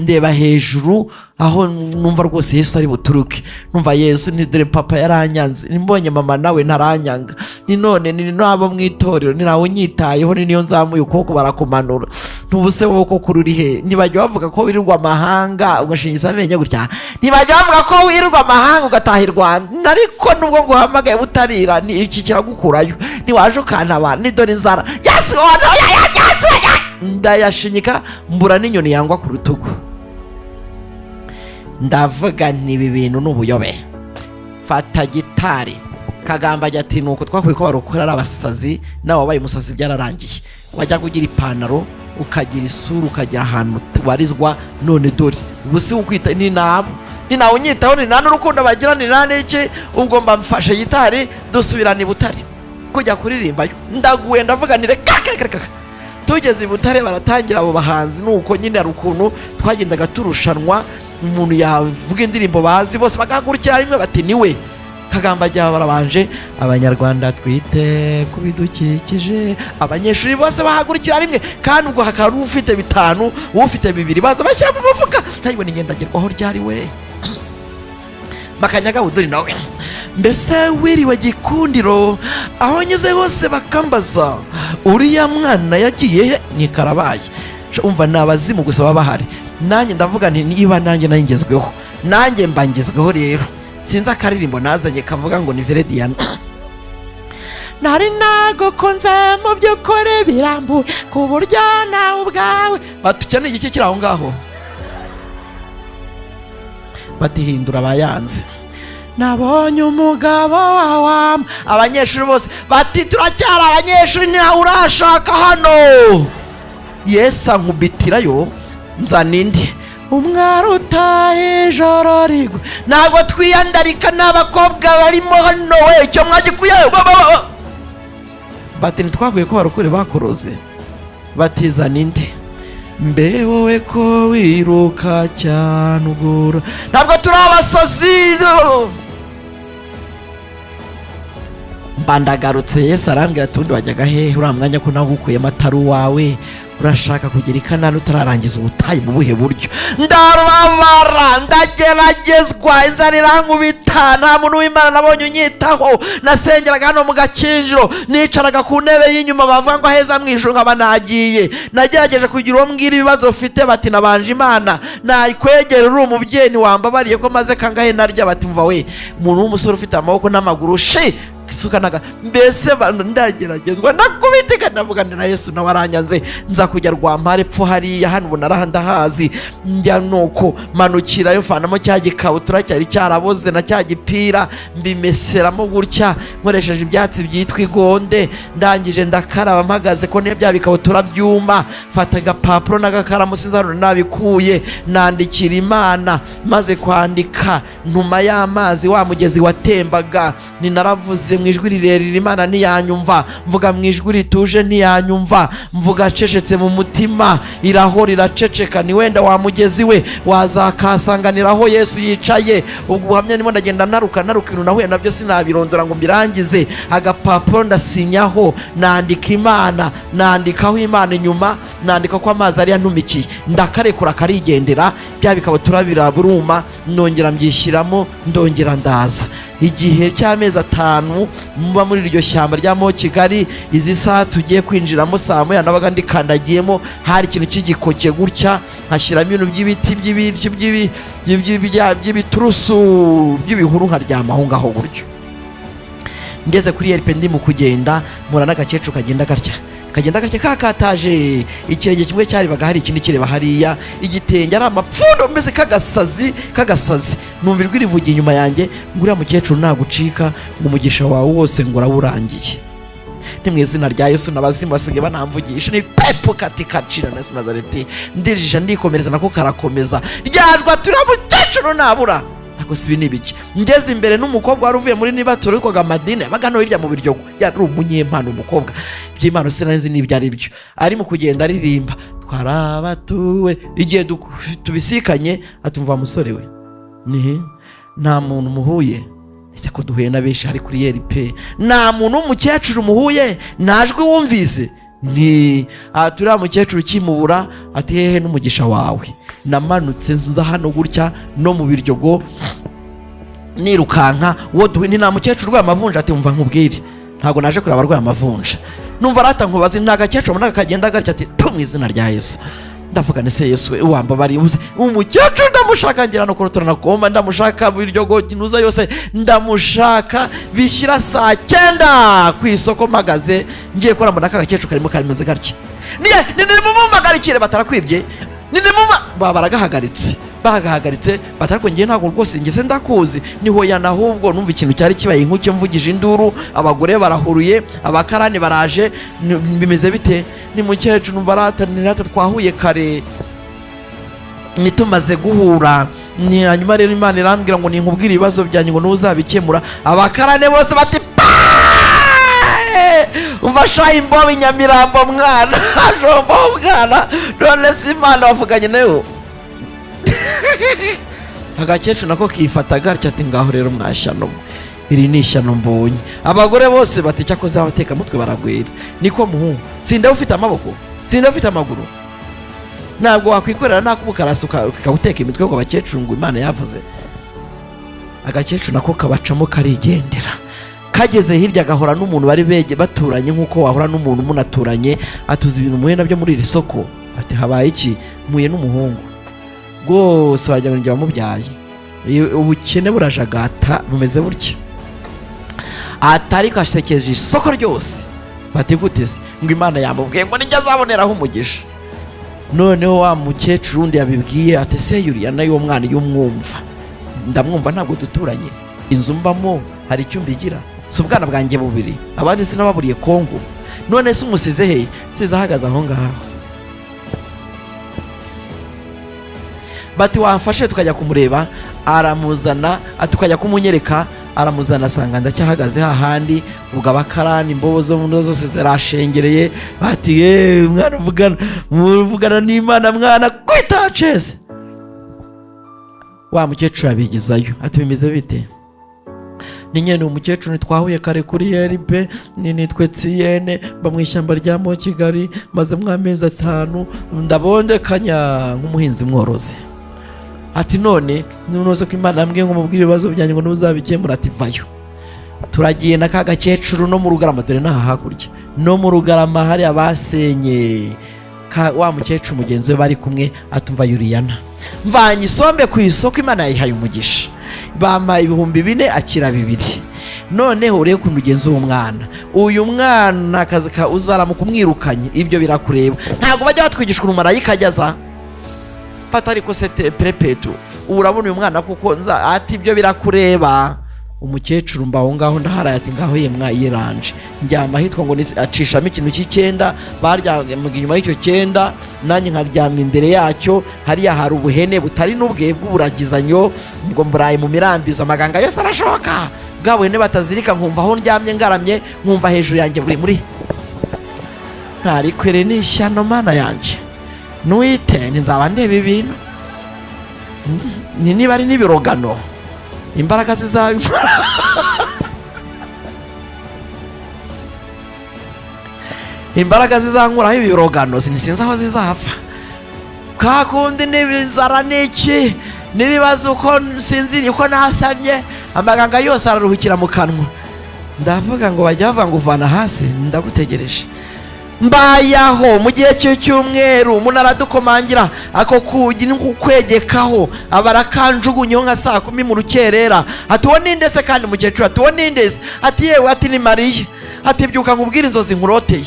ndeba hejuru aho numva rwose Yesu ari buturuke, numva Yesu ni dore papa yaranyanze, mbonye mama nawe ntaranyanga, ni none ni n'abo mu itorero ni nawe unyitayeho, ni niyo nzamuye ukuboko barakumanura, ntubuse wowe koko uri he? Ntibajya bavuga ko wirirwa amahanga ugashingiza amenyo gutya, ntibajya bavuga ko wirirwa amahanga ugataha i Rwanda, ariko nubwo nguhamagaye butarira ni iki kiragukurayo, ntiwaje ukantabara, ni dore inzara Yesu ndayashinyika mbura n'inyoni yangwa ku rutugu. Ndavuga nti ibi bintu ni ubuyobe. Fata gitari. Kagamba ajya ati nuko twakwiye ko barukora ari abasazi, nawe wabaye umusazi byararangiye. Wajyaga ugira ipantaro, ukagira isura, ukagira ahantu ubarizwa, none dore ubu si ukwita ni nabo, ni nawe unyitaho, ni nta n'urukundo bagira, ni nta n'iki. Ubwo mba mfashe gitari, dusubirana i Butare kujya kuririmbayo. Ndaguye, ndavuga nti reka reka reka. Tugeze i Butare baratangira abo bahanzi, nuko nyine hari ukuntu twagendaga turushanwa, umuntu yavuga indirimbo bazi bose bagahagurukira rimwe bati niwe Kagamba. Ajya barabanje "Abanyarwanda twite ku bidukikije", abanyeshuri bose bahagurukira rimwe, kandi ubwo hakaba hari ufite bitanu, ufite bibiri, baza bashyira mu mufuka. Ntayibone ingendagerwaho ryari we Makanyaga Buduri nawe. "Mbese wiriwe Gikundiro, aho nyuze hose bakambaza uriya mwana yagiye he?" Ni karabaye. Umva, ni abazimu gusa baba bahari. Nanjye ndavuga nti niba nanjye nayo ngezweho, nanjye mba ngezweho. Rero sinzi akaririmbo nazanye kavuga ngo ni Verediyana. "Nari nagukunze mu by'ukuri birambuye ku buryo nawe ubwawe." Batukeneye igiki kiri aho ngaho? Batihindura abayanze. "Nabonye umugabo wawama", abanyeshuri bose bati "Turacyari abanyeshuri, ntawe urashaka hano." Yesu ankubitirayo, nzana indi "Umwari utaha ijoro rigwe". Ntabwo twiyandarika n'abakobwa barimo hano we, icyo mwagikuye? Bati ntitwaguye ko barukure bakoroze. Batizana indi "Mbe wowe ko wiruka cyane ugura". Ntabwo turi abasazi. Mba ndagarutse, Yesu arambwira ati ubundi wajyaga hehe uriya mwanya ko nawe ugukuyemo atari uwawe? Urashaka kugera i Kanani utararangiza ubutayu mu buhe buryo? Ndababara, ndageragezwa, inzara irankubita, nta muntu w'Imana nabonye unyitaho. Nasengeraga hano mu Gakinjiro, nicaraga ku ntebe y'inyuma, bavuga ngo aheza mu ijoro nkaba nagiye. Nagerageje kugira uwo mbwira ibibazo ufite, bati nabanje Imana nakwegera, uri umubyeyi ntiwambabariye ko maze kangahe narya? Bati mva we, umuntu w'umusore ufite amaboko n'amaguru shi isuka naga mbese ndageragezwa, ndakubitika, ndavuga na Yesu nawe aranyanze. Nza kujya Rwampare pfo hariya, hano ubu naraha ndahazi. Njya nuko manukirayo, mfanamo cya gikabutura cyari cyaraboze na cya gipira, mbimeseramo gutya nkoresheje ibyatsi byitwa igonde. Ndangije ndakaraba mpagaze ko niyo bya bikabutura byuma, mfata agapapuro n'agakaramu, sinzi hano nabikuye, nandikira Imana. Maze kwandika ntuma y'amazi wa mugezi watembaga. Ni naravuze mu ijwi rirerire, Imana ntiyanyumva, mvuga mu ijwi rituje ntiyanyumva, mvuga acecetse mu mutima, irahora iraceceka. Ni wenda wa mugezi we wazakasanganiraho Yesu yicaye. Ubwo buhamya ndimo ndagenda naruka naruka, ibintu nahuye nabyo sinabirondora ngo mbirangize. Agapapuro ndasinyaho, nandika Imana, nandikaho Imana inyuma, nandika ko amazi ari yantumikiye, ndakarekura karigendera, bya bikabutura biraburuma, nongera mbyishyiramo, ndongera ndaza. Igihe cy'amezi 5 muba muri iryo shyamba rya mo Kigali. Izi saha tugiye kwinjiramo saa 1 nabaga ndikandagiyemo, hari ikintu cy'igikoke gutya, nkashyiramo ibintu by'ibiti by'ibiturusu by'ibihuru, nkaryama aho ngaho gutyo. Ngeze kuri ERP, ndi mu kugenda mpura n'agakecuru kagenda gatya, kagenda gatya kakataje, ikirenge kimwe cyarebaga hari, ikindi kireba hariya, igitenge ari amapfundo, mbese k'agasazi k'agasazi. Numva ijwi rivugiye inyuma yanjye ngo uriya mukecuru nagucika, ngo umugisha wawe wose ngo urawurangiye. Ni mu izina rya Yesu, n'abazimu basigaye banamvugisha ni pepo katika jina na Yesu Nazareti. Ndirijisha, ndikomereza, nako karakomeza ryajwa turiya mukecuru nabura. Ntabwo si ibi ni ibiki? Ngeze imbere n'umukobwa wari uvuye muri niba witwaga Madine, yabaga hano hirya mu Biryogo, yari umunyempano umukobwa, iby'impano sinari n'ibyo ari byo, arimo kugenda aririmba "Twarabatuwe". Igihe tubisikanye atumva musore we, ni nta muntu muhuye? Ese ko duhuye na benshi hari kuri ERP, nta muntu w'umukecuru muhuye? Nta jwi wumvise? Ni aha turiya mukecuru ukimubura ati hehe n'umugisha wawe. Namanutse nza hano gutya no mu Biryogo nirukanka, uwo duhuye ni nta mukecuru urwaye amavunja. Ati mva nkubwire, ntabwo naje kureba abarwaye amavunja. Numva arata nkubaze, nta gakecuru mbona kagenda gatya? Ati tu mu izina rya Yesu. Ndavuga nese Yesu we wambabariye ubuze umukecuru, ndamushaka ngira no kurutura nakoma, ndamushaka Biryogo kinuza yose ndamushaka. Bishyira saa 9 ku isoko mpagaze, ngiye kubona mbona aka gakecuru karimo karimeze gatya. Niye nimumumpagarikire, batarakwibye, nimuma baba baragahagaritse. Bagahagaritse bati: "Ariko ngiye ntabwo rwose ngeze ndakuzi." Niho yana ahubwo numva ikintu cyari kibaye nk'icyo mvugije induru, abagore barahuruye, abakarani baraje. Bimeze bite? Ni mukecuru. Numva rata ni rata, twahuye kare, nitumaze guhura ni hanyuma rero Imana irambwira ngo ninkubwire ibibazo byanjye, ngo ntuzabikemura. Abakarane bose bati: "Paaaaaa! Umva sha, imbobe Nyamirambo, mwana jombo, mwana, none se Imana wavuganye nayo?" Agakecuru nako kifata gatya ati: "Ngaho rero mwashyano mwe, iri ni ishyano mbonye." Abagore bose bati: "Cyakoze abatekamutwe baragwira. Niko muhungu, sinda ufite amaboko, sinda ufite amaguru, ntabwo wakwikorera nakubukarasi ukawuteka imitwe ngo abakecuru ngo Imana yavuze." Agakecuru nako kabacamo karigendera. Kageze hirya gahora n'umuntu bari bege baturanye, nk'uko wahora n'umuntu munaturanye. Atuzi ibintu muhuye nabyo muri iri soko. Ati: "Habaye iki?" "Mpuye n'umuhungu rwose wagira ngo njye wamubyaye. Ubukene burajagata bumeze butya." Atari asekeje isoko ryose. Bati: "Gute se?" Ngo Imana yamubwiye ngo nijya azaboneraho umugisha. Noneho wa mukecuru wundi yabibwiye ati: "Se yuriya nayo uwo mwana iyo umwumva?" "Ndamwumva, ntabwo duturanye? Inzu mbamo hari icyumba igira? Si ubwana bwanjye bubiri? Abandi sinababuriye Kongo? None se umusize he?" "Size ahagaze aho ngaho." Bati: "Wamfashe tukajya kumureba?" Aramuzana, ati: "Tukajya kumunyereka." Aramuzana, asanga ndacyahagaze hahandi. Ubwo abakarani, imbobo zo mu zose zirashengereye, bati: "Yeee, mwana uvugana, muvugana n'Imana, mwana kwitaceze." Wa mukecuru abigizayo ati: "Bimeze bite?" Ni nyine umukecuru, twahuye kare kuri yeribe, ni nitwe Tsiyene, mba mu ishyamba rya mo Kigali, maze amezi 5 ndabondekanya nk'umuhinzi mworozi. Ati: "None nunoze ko Imana yambwiye ngo mubwire ibibazo byanjye ngo ntuzabikemura." Ati: "Vayo." Turagiye na ka gakecuru no mu Rugarama, dore n'aha hakurya no mu Rugarama hariya basenye ka wa mukecuru mugenzi we bari kumwe. Atumva Yuriyana, mvanye isombe ku isoko, Imana yayihaye umugisha, bampaye 4000, akira 2000. Noneho urebe ukuntu ugenza uwo mwana, uyu mwana akazi ka uzaramuka umwirukanye, ibyo birakureba. Ntabwo bajya batwigisha ukuntu marayika ajyaza pata, ariko se perepetu ubu urabona uyu mwana kuko nza. Ati: "Ibyo birakureba." Umukecuru mba aho ngaho ndaharaye. Ati: "Ngaho ye mwayiranje." Ndyama ahitwa ngo acishamo ikintu cy'icyenda, baryamaga inyuma y'icyo cyenda, nanjye nkaryama imbere yacyo. Hariya hari ubuhene butari n'ubwe bw'uburagizanyo, ngo mburaye mu mirambizo, amaganga yose arashoka. Bwa buhene batazirika, nkumva aho ndyamye ngaramye, nkumva hejuru yanjye buri muri ntarikwere. Ni ishyano, Mana yanjye, nuwite nzaba ndeba ibintu ni niba ari n'ibirogano, imbaraga zizabikora, imbaraga zizankuraho ibirogano sinzi aho zizava. Kakundi n'ibizara n'iki n'ibibazo, uko nsinziriye, uko nasamye, amaganga yose araruhukira mu kanwa. Ndavuga ngo bajya bavuga ngo uvana hasi, ndagutegereje. Mbayaho mu gihe cy'icyumweru, umuntu aradukomangira ako kugi kwegekaho, aba arakanjugunyeho nka saa 10 mu rukerera. Ati: "Uwo ninde se?" Kandi mukecuru ati: "Uwo ninde se?" Ati: "Yewe," ati, "ni Mariya." Ati: "Byuka nkubwire inzozi nkuroteye."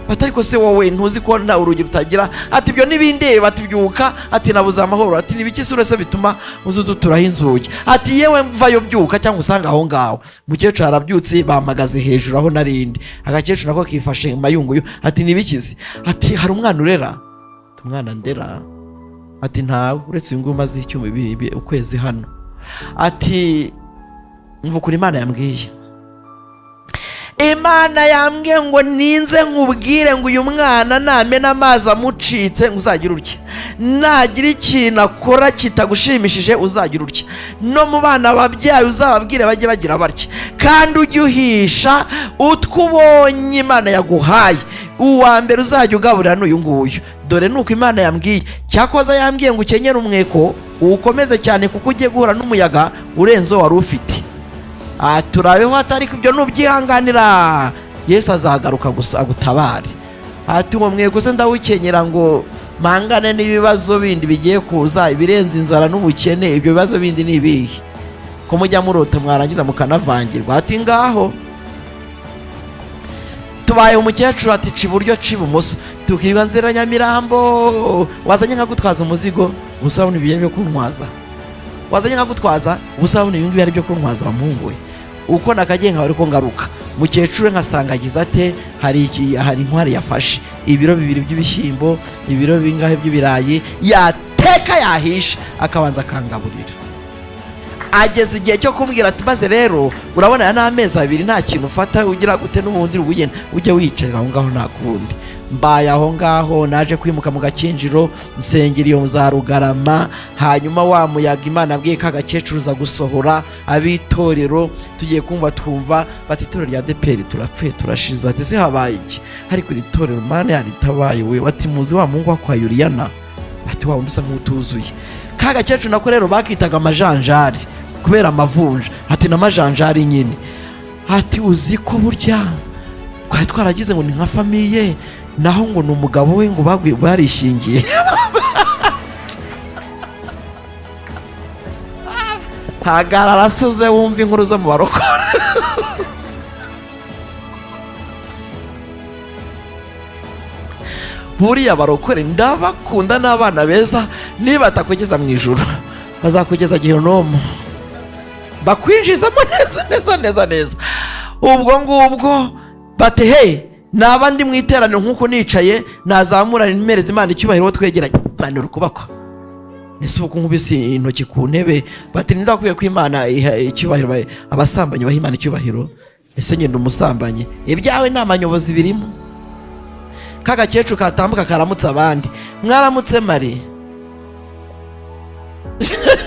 Ati: "Ariko se wowe ntuzi ko nta urugi rutagira?" Ati: "Ibyo ntibindeba." Ati: "Byuka." Ati: "Nabuze amahoro." Ati: "Nibiki se uretse bituma uza uduturaho inzugi?" Ati: "Yewe, mvayo, byuka cyangwa usanga aho ngaho." Umukecuru arabyutse, bampagaze hejuru aho narindi. Agakecuru nako kifashe mu mayunguyu. Ati: "Nibikize?" Ati: "Hari umwana urera?" Ati: "Umwana ndera?" Ati: "Ntawe uretse uyu nguyu umaze icyuma ukwezi hano." Ati: "Mva ukuri Imana yambwiye, Imana yambwiye ngo ninze nkubwire ngo uyu mwana namena amazi amucitse ngo uzagire utya, nagira ikintu akora kitagushimishije uzagira utya, no mu bana babyaye uzababwire bajye bagira batya, kandi ujye uhisha utwo ubonye Imana yaguhaye, uwa mbere uzajya ugaburira n'uyu nguyu. Dore nuko Imana yambwiye. Cyakoza yambwiye ngo ukenyere umweko uwukomeze cyane, kuko ugiye guhura n'umuyaga urenze uwo wari ufite. Ah, turabeho." Atari ibyo nubyihanganira, Yesu azagaruka gusa agutabare. Ati: "Uwo mweko se ndawukenyera ngo mpangane n'ibibazo bindi bigiye kuza, ibirenze inzara n'ubukene? Ibyo bibazo bindi ni ibihe ko mujya murota mwarangiza mukanavangirwa?" Ati: "Ngaho tubaye." Umukecuru ati: "Ca iburyo, ca ibumoso, tukirwa nzira Nyamirambo, wazanye nka gutwaza umuzigo." Ubusabune ibi byo kuntwaza, wazanye nkagutwaza ubusabune, ibi ngibi ari byo kuntwaza bamuhungu we. Uko nakagiye nkaba ariko ngaruka, mukecuru nkasanga agize ate, hari iki, hari inkware yafashe ibiro 2 by'ibishyimbo, ibiro bingahe by'ibirayi, yateka yahisha akabanza akangaburira. Ageze igihe cyo kumbwira ati maze rero urabona aya ni amezi 2 nta kintu ufata, ugira gute n'ubundi ugenda ujye wiyicarira aho ngaho nta kundi. Mbaye aho ngaho, naje kwimuka mu Gakinjiro, nsengera iyo za Rugarama. Hanyuma wa muyaga Imana abwiye ka gakecuru uza gusohora ab'itorero, tugiye kumva twumva bati itorero rya ADEPR turapfuye turashize. Ati se habaye iki? Ariko iri torero Mana yaritabaye we. Bati muzi wa muhungu wa kwa Yuriyana? Bati wa wundi usa nk'utuzuye. Ka gakecuru nako rero bakitaga amajanjari kubera amavunja, ati n'amajanjari nyine. Ati uzi ko burya twari twaragize ngo ni nka famille, naho ngo ni umugabo we ngo barishingiye. Hagarara asuze wumva inkuru zo mu barokore. Buriya barokore ndabakunda n'abana beza, niba batakugeza mu ijuru bazakugeza gehinomu, bakwinjizamo neza neza neza neza. Ubwo ngubwo bati hey, naba ndi mu iteraniro nk'uko nicaye, nazamura nimpereza Imana icyubahiro twegeranye, Imana iri ukuboko ese ubu nkubise intoki ku ntebe, bati ntidakwiye ko Imana iha icyubahiro abasambanyi baha Imana icyubahiro, ese ngenda umusambanyi, ibyawe nta manyobozi birimo. Kagakecuru katambuka karamutse abandi, mwaramutse Mari,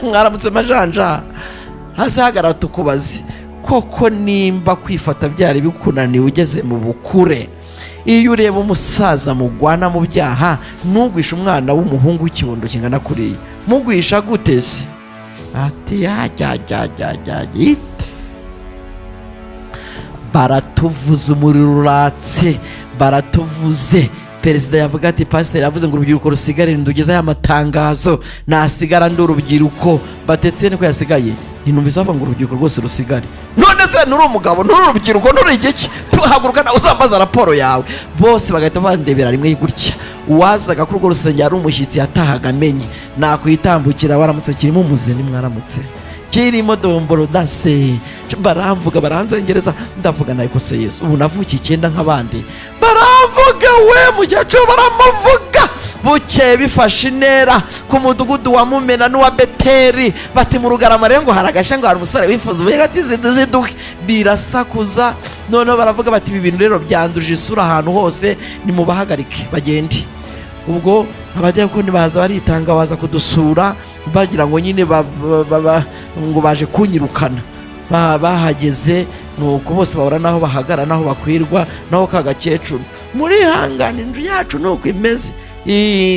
mwaramutse majanja, hasi hagarara tukubaze koko nimba kwifata byari bikunaniye ugeze mu bukure, iyo ureba umusaza mugwana mu byaha ntugwishe umwana w'umuhungu w'ikibondo kingana kuriya, mugwisha gute se? Ati yajyajyajyajya baratuvuze umuriro uratse, baratuvuze. Perezida yavuga ati pasiteri yavuze ngo urubyiruko rusigare, ndugeze aya matangazo nasigara ndi urubyiruko. Batetse niko yasigaye, ntinumvise bavuga ngo urubyiruko rwose rusigare. None se nturi umugabo, nturi urubyiruko, nturi igiki? Tuhaguruka nawe uzambaza raporo yawe. Bose bagahita bandebera rimwe gutya. Uwazaga kuri urwo rusengero ari umushyitsi yatahaga amenye nakwitambukira, waramutse kirimo umuzeni, mwaramutse kirimo domboro dase. Baramvuga baranzengereza, ndavuga ariko se Yesu ubu navukiye 9 nk'abandi, baramvuga we mukecuru baramuvuga. Bukeye bifashe intera ku mudugudu wa Mumena n'uwa Beteri, bati mu Rugarama rero ngo hari agashya, ngo hari umusore wifuza ubuye ati ziduhe, birasakuza. Noneho baravuga bati ibi bintu rero byanduje isura ahantu hose, nimubahagarike bagende. Ubwo abadiyakoni baza baritanga baza kudusura, bagira ngo nyine ngo baje kunyirukana. Bahageze nuko bose babura naho bahagara naho bakwirwa, naho ka gakecuru murihangana inzu yacu nuko imeze,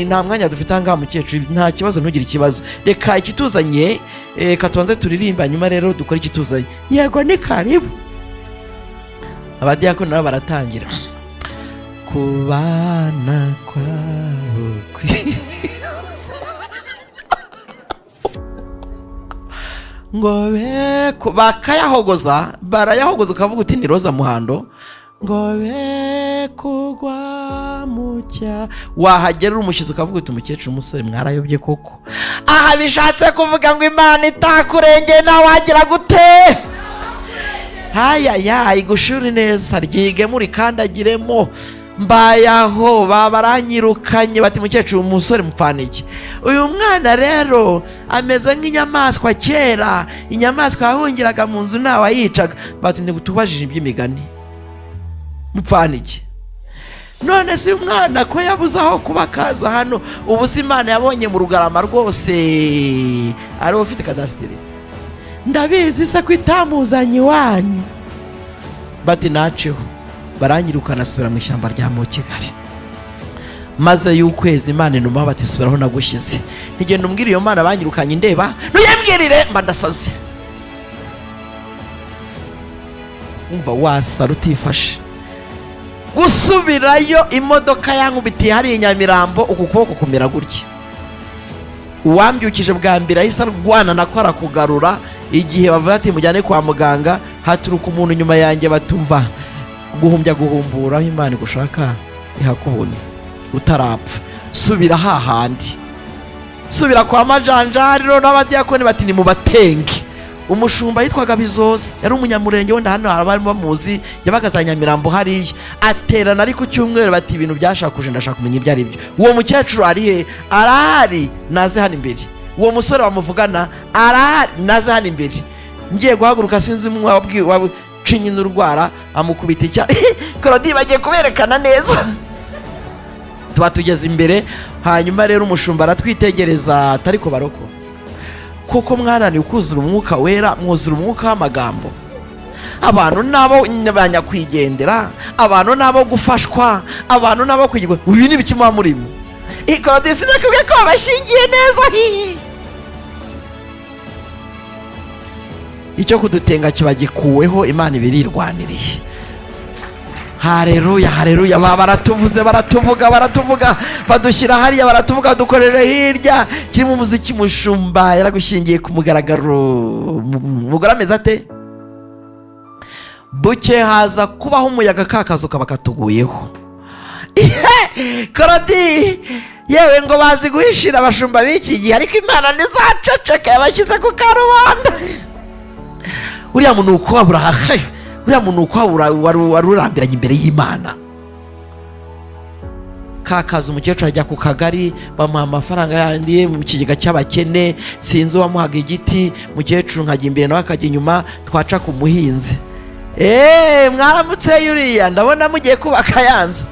nta mwanya dufite ahangaha mukecuru, nta kibazo, ntugire ikibazo, reka ikituzanye, reka tubanze turirimba nyuma rero dukore ikituzanye. Yego ni karibu. Abadiyakoni nabo baratangira kubana kwabo kwiza ngo be bakayahogoza, barayahogoza ukavuga uti ni Roza Muhando, ngo be kugwa mu cya. Wahagera uri umushyitsi ukavuga uti umukecuru umusore mwarayobye koko. Aha bishatse kuvuga ngo Imana itakurengeye nawe wagira gute? Hayaya igushuri neza ryige murikandagiremo. Mbayaho babaranyirukanye bati mukecuru umusore mupfana iki? Uyu mwana rero ameze nk'inyamaswa, kera inyamaswa yahungiraga mu nzu ntawe ayicaga. Bati ntitubajije iby'imigani, mupfana iki? None se uyu mwana ko yabuze aho kuba akaza hano, ubu se Imana yabonye mu Rugarama rwose ari ufite kadasiteri, ndabizi se ko itamuzanye iwanyu. Bati naceho, baranyirukana asubira mu ishyamba rya mu Kigali. Maze y'ukwezi Imana inuma bati subiraho nagushyize. Ntigenda umbwira iyo Mana banyirukanye ndeba, ntuyembwirire mba ndasaze. Umva wasara utifashe gusubirayo, imodoka yankubitiye hariya i Nyamirambo, uku kuboko kumera gutya. Uwambyukije bwa mbere ahise arwana nako arakugarura. Igihe bavuga ati mujyane kwa muganga, haturuka umuntu nyuma yanjye batumva guhumbya guhumbura, aho Imana igushaka ihakubone utarapfa. Subira hahandi, Subira kwa majanjari rero n'abadiyakoni bati nimubatenge. Umushumba yitwaga Bizoza, yari umunyamurenge, wenda hano hari abarimo bamuzi, yabaga za Nyamirambo hariya. Aterana ari ku cyumweru, bati ibintu byashakuje, ndashaka kumenya ibyo ari byo. Uwo mukecuru ari he? Arahari, naze hano imbere. Uwo musore bamuvugana arahari, naze hano imbere. Ngiye guhaguruka, sinzi wacinye n'urwara, amukubita icya Claudie. Bagiye kuberekana neza, tuba tugeze imbere. Hanyuma rero umushumba aratwitegereza, atari ko baroko kuko mwananiwe kuzura umwuka wera, mwuzura umwuka w'amagambo. Abantu nabo banyakwigendera, abantu nabo gufashwa, abantu nabo kwigirwa. Ibi ni ibiki muba murimo? Claudie, sinakubwiye ko babashingiye neza? Hihi, icyo kudutenga kiba gikuweho, Imana ibirirwaniriye. Hareruya, hareruya! Ba baratuvuze, baratuvuga, baratuvuga, badushyira hariya, baratuvuga, dukoreje hirya kirimo umuziki. Mushumba yaragushyingiye ku mugaragaro. Umugore ameze ate? Buke haza kubaho umuyaga, ka kazu kaba katuguyeho. Claudie, yewe, ngo bazi guhishira abashumba b'iki gihe, ariko Imana ntizaceceka, yabashyize ku karubanda. Uriya muntu ukwabura, uriya muntu ukwabura wari urambiranye imbere y'Imana. Kakaza umukecuru ajya ku kagari, bamuha amafaranga yandi mu kigega cy'abakene, sinzi uwamuhaga igiti. Mukecuru nkajya imbere, nawe akajya inyuma, twaca ku muhinzi: "Eee, mwaramutse yuriya, ndabona mugiye kubaka ya nzu."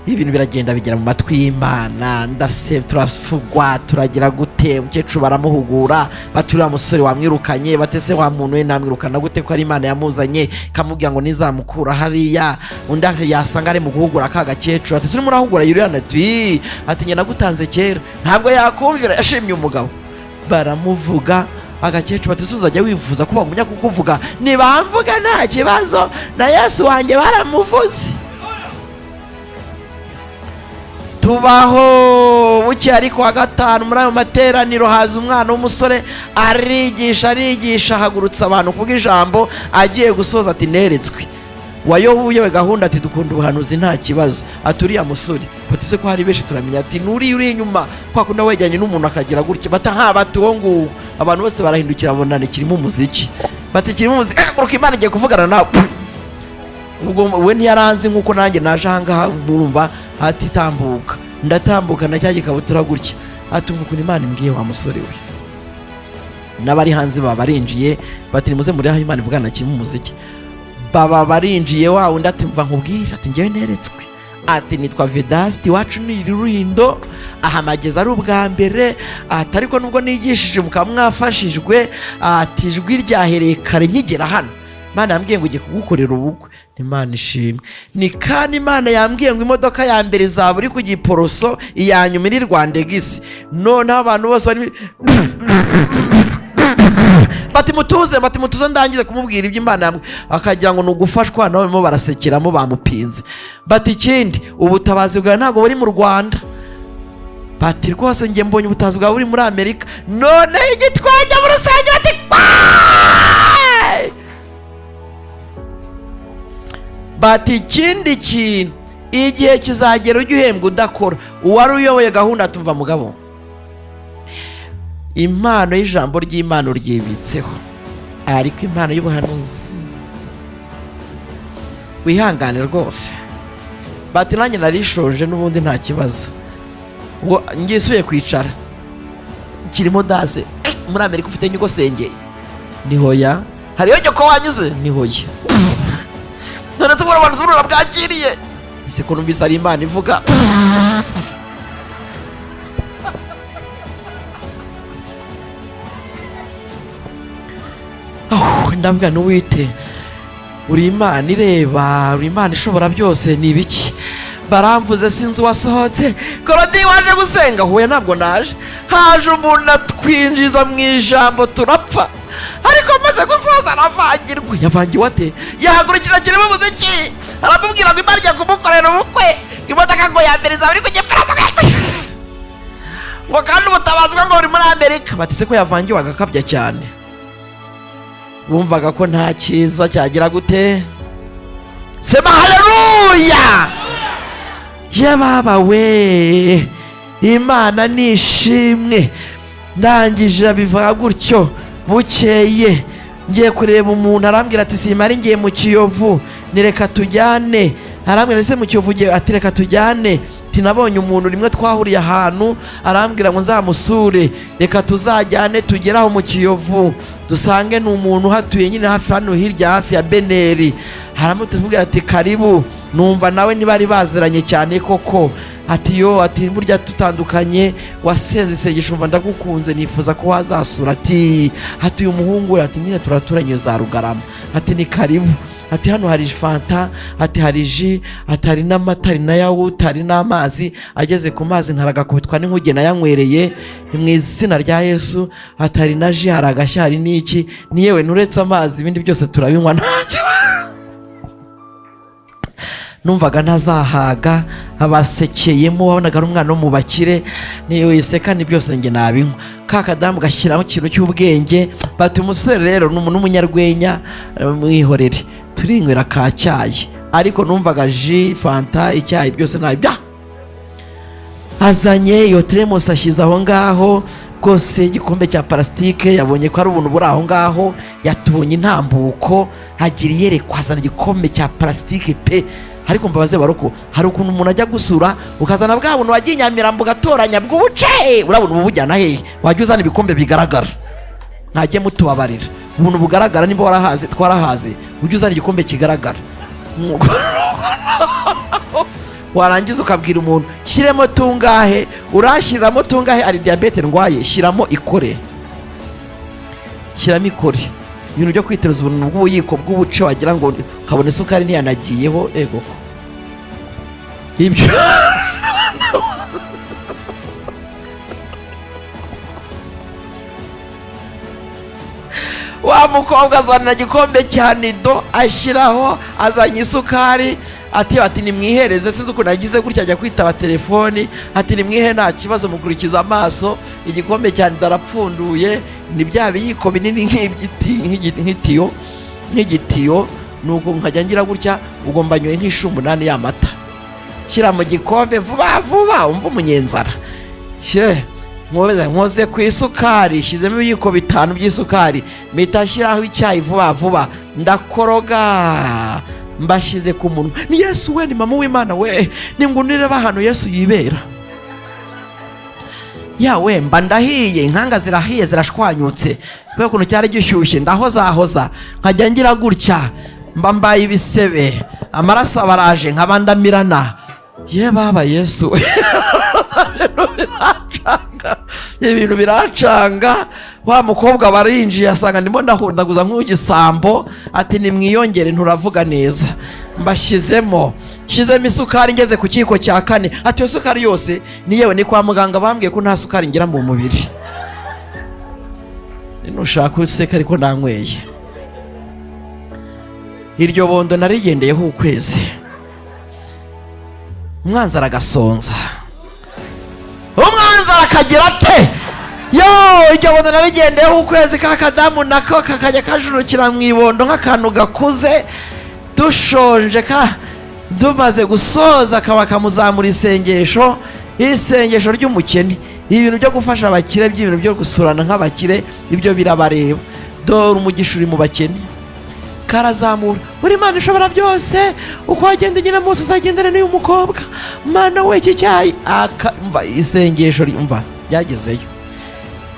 Ibintu biragenda bigera mu matwi y'Imana. Ndase turafugwa, turagira gute? Umukecuru baramuhugura, bati uriya musore wamwirukanye? Batese wa muntu we, namwirukana gute ko ari Imana yamuzanye, ikamubwira ngo nizamukura hariya? Undi yasanga ari mu guhugura ka gakecuru, ati urimo urahugura yuriya? Ati ati njye nagutanze kera, ntabwo yakumvira, yashimye umugabo. Baramuvuga agakecuru, bati uzajya wivuza ko bagumya kukuvuga? Ntibamvuga, nta kibazo, na Yesu wanjye baramuvuze. Tubaho buke, ariko wa gatanu muri ayo materaniro haza umwana w'umusore, arigisha, arigisha, ahagurutsa abantu kubw'ijambo. Agiye gusoza ati neretswe. Wayoboye gahunda ati dukunda ubuhanuzi, nta kibazo. Ati uriya musore? Bateze ko hari benshi turamenya. Ati nuriya uri inyuma, kwa kundi wegeranye n'umuntu akagira gutya. Bata ha, bati uwo nguwo. Abantu bose barahindukira, babona kirimo umuziki. Bati kirimo umuziki, haguruka, Imana igiye kuvugana nawe. Ubwo we ntiyaranze nk'uko nanjye naje ahangaha murumva. Ati tambuka. Ndatambuka na cya gikabutura gutya. Ati umva ukuntu Imana imbwiye, wa musore we. N'abari hanze baba barinjiye, bati nimuze muri aho Imana ivugana kirimo umuziki. Baba barinjiye. Wa wundi ati mva nkubwire, ati ngewe neretswe, ati nitwa Vedasti, iwacu ni Irurindo, ahamageza ari ubwa mbere, ati ariko nubwo nigishije mukaba mwafashijwe, ati ijwi ryahereye kare nkigera hano, Imana yambwiye ngo ugiye kugukorera ubukwe. Imana ishimwe. Ni kandi Imana yambwiye ngo imodoka ya mbere izaba uri ku Giporoso, iya nyuma iri Rwandegisi. Noneho abantu bose bari bati mutuze, bati mutuze, ndangize kumubwira ibyo Imana yambwiye. Akagira ngo ni ugufashwa, nabo barimo barasekeramo, bamupinze. Bati ikindi, ubutabazi bwawe ntabwo buri mu Rwanda. Bati rwose njye mbonye ubutabazi bwawe buri muri Amerika. Noneho igitwenge mu rusengero, ati kwaaa! Bati ikindi kintu, igihe kizagera ujye uhembwa udakora. Uwari uyoboye gahunda tumva mugabo, impano y'ijambo ry'Imana uryibitseho, ariko impano y'ubuhanuzi wihangane rwose. Bati nanjye narishonje n'ubundi, nta kibazo. Ubwo ngisubiye kwicara, kirimo dase muri Amerika ufite nyugosenge? Ni hoya. Hariyo nyoko wanyuze? Ni hoya. None se ubwo abantu bwakiriye ese ko numvise ari Imana ivuga? Oh, ndavuga n'uwite uri Imana ireba, uri Imana ishobora byose. Ni ibiki baramvuze? Sinzi uwasohotse. Korodi, waje gusenga? Huye ntabwo naje, haje umuntu atwinjiza mu ijambo turapfa, ariko amaze gusoza aravangirwa. Yavangiwe ate? Yahagurukira kirimo umuziki, aramubwira ngo Imana ijya kumukorera ubukwe, imodoka ngo ya mbere izaba iri ku Gifaransa, ngo kandi ubutabazi bwe ngo buri muri Amerika. Batise ko yavangiwe agakabya cyane, bumvaga ko nta cyiza cyagira gute. Sema haleluya! Yababa we! Imana nishimwe. Ndangije abivuga gutyo. Bukeye ngiye kureba umuntu, arambwira ati simari ngiye mu Kiyovu, nireka tujyane. Arambwira ese mu Kiyovu ugiye? Ati reka tujyane. Tinabonye umuntu rimwe twahuriye ahantu, arambwira ngo nzamusure, reka tuzajyane. Tugere aho mu Kiyovu dusange ni umuntu uhatuye nyine hafi hano hirya, hafi ya Beneri. Haramutubwira ati karibu. Numva nawe ntibari baziranye cyane koko. Ati yo, ati burya tutandukanye wasenze isengesho, umva ndagukunze, nifuza ko wazasura. Ati hatuye umuhungu we, ati nyine turaturanye za Rugarama. Ati ni karibu. Ati hano hari fanta, ati hari jus, ati hari n'amata, hari na yawurute, hari n'amazi. Ageze ku mazi ntaragakubitwa n'inkuge nayanywereye, ni mu izina rya Yesu. Ati hari na jus, hari agashya, hari n'iki. Ni yewe, nturetse amazi, ibindi byose turabinywa ntacyo. Numvaga ntazahaga, abasekeyemo, wabonaga ari umwana wo mu bakire. Niyo wiseka ni byose njye nabinywa. Ka kadamu gashyiraho ikintu cy'ubwenge, bati umusore rero ni umuntu w'umunyarwenya, mwihorere. Turinywera ka cyayi, ariko numvaga jus, fanta, icyayi byose nabyo. Azanye iyo teremusi, ashyize aho ngaho rwose igikombe cya parasitike. Yabonye ko ari ubuntu buri aho ngaho, yatubonye intambuko, agira iyerekwa, azana igikombe cya parasitike pe. Ariko mbabaze baroko, hari ukuntu umuntu ajya gusura ukazana bwa buntu wagiye i Nyamirambo ugatoranya bw'ubuce, urabona ubu bujyana hehe? Wajya uzana ibikombe bigaragara, ntajye mutubabarira ubuntu bugaragara. Niba warahaze, twarahaze, ujye uzana igikombe kigaragara. Warangiza ukabwira umuntu shyiremo tungahe, urashyiriramo tungahe? Ari diyabete ndwaye, shyiramo ikore, shyiramo ikore. Ibintu byo kwiteruza ubuntu bw'ubuyiko bw'ubuce, wagira ngo ukabona isukari ntiyanagiyeho. Ego, ibyo wa mukobwa azana igikombe cya nido, ashyiraho, azanye isukari, ati nimwihereze. Sinzi ukuntu yagize gutya ajya kwitaba telefoni, ati nimwihe, nta kibazo. Mukurikiza amaso igikombe cya nido, arapfunduye, ni bya biyiko binini nk'ibyiti, nk'itiyo, nk'igitiyo. Nuko nkajya ngira gutya, ubwo mbanyoye nk'inshuro 8 y'amata. Shyira mu gikombe vuba vuba, umva umunyenzara. Shyire nkoze, nkoze ku isukari, shyizemo ibiyiko 5 by'isukari, mpita shyiraho icyayi vuba vuba, ndakoroga, mbashyize ku munwa. Ni Yesu we, ni mama w'Imana we, ni ngunire ahantu Yesu yibera. Yawe mba ndahiye, inkanga zirahiye, zirashwanyutse kubera ukuntu cyari gishyushye. Ndahozahoza, nkajya ngira gutya, mba mbaye ibisebe, amaraso abaraje, nkaba ndamirana. Ye baba Yesu, ibintu biracanga, ibintu biracanga. Wa mukobwa barinjiye, asanga ndimo ndahundaguza nk'ugisambo. Ati nimwiyongere, nturavuga neza. Mbashyizemo, shyizemo isukari, ngeze ku kiko cya kane. Ati iyo sukari yose ni yewe, ni kwa muganga bambwiye ko nta sukari ngira mu mubiri. Nushaka useka, ariko nanyweye iryo bondo narigendeyeho ukwezi. Umwanzi aragasonza, umwanzi arakagira ate yo. Iryo bondo narigendeyeho ukwezi, ka kadamu nako kakajya kajurukira mu ibondo nk'akantu gakuze. Dushonje ka tumaze gusoza, kaba kamuzamura isengesho, isengesho ry'umukene. Ibintu byo gufasha abakire, by'ibintu byo gusurana nk'abakire, ibyo birabareba. Dore umugisha uri mu bakene. Karazamura, buri Mana ishobora byose, uko wagenda nyine munsi uzagendana n'uyu mukobwa. Mana we, iki cyayi aka mva isengesho mva ryagezeyo.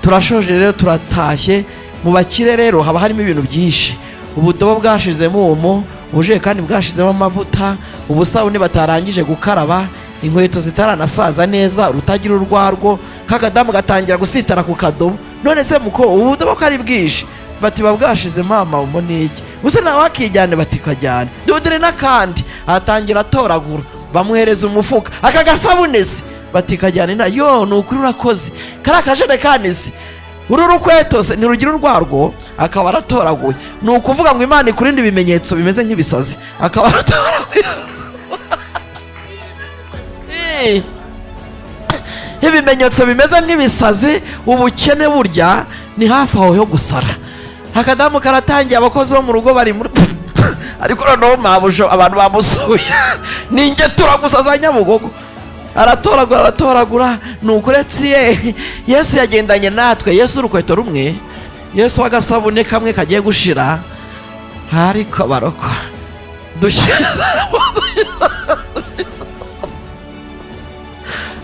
Turashoje rero, turatashye. Mu bakire rero haba harimo ibintu byinshi: ubudobo bwashizemo umo, ubujerekani bwashizemo amavuta, ubusabune batarangije gukaraba, inkweto zitaranasaza neza, urutagira urwarwo. K'akadamu gatangira gusitara ku kadobo. None se muko ubudobo ko ari bwinshi? Bati buba bwashizemo amamo n'iki gusa, nawe akijyane. Bati kajyane dudire n'akandi. Atangira atoragura, bamuhereza umufuka. Aka gasabune se? Bati kajyane na yo, ni ukuri urakoze. Kariya kajerekani se? Uru rukweto se ntirugira urwarwo? Akaba aratoraguye. Ni ukuvuga ngo Imana ikurinde ibimenyetso bimeze nk'ibisazi. Akaba aratoraguye ibimenyetso bimeze nk'ibisazi. Ubukene burya ni hafi aho yo gusara. Akadamu karatangiye, abakozi bo mu rugo bari muri, ariko noneho mabujo abantu bamusuye ni ingetura gusa za Nyabugogo. Aratoragura, aratoragura. Nuko uretse ye, Yesu yagendanye natwe. Yesu urukweto rumwe, Yesu w'agasabune kamwe kagiye gushira, ariko barokwa dushyira.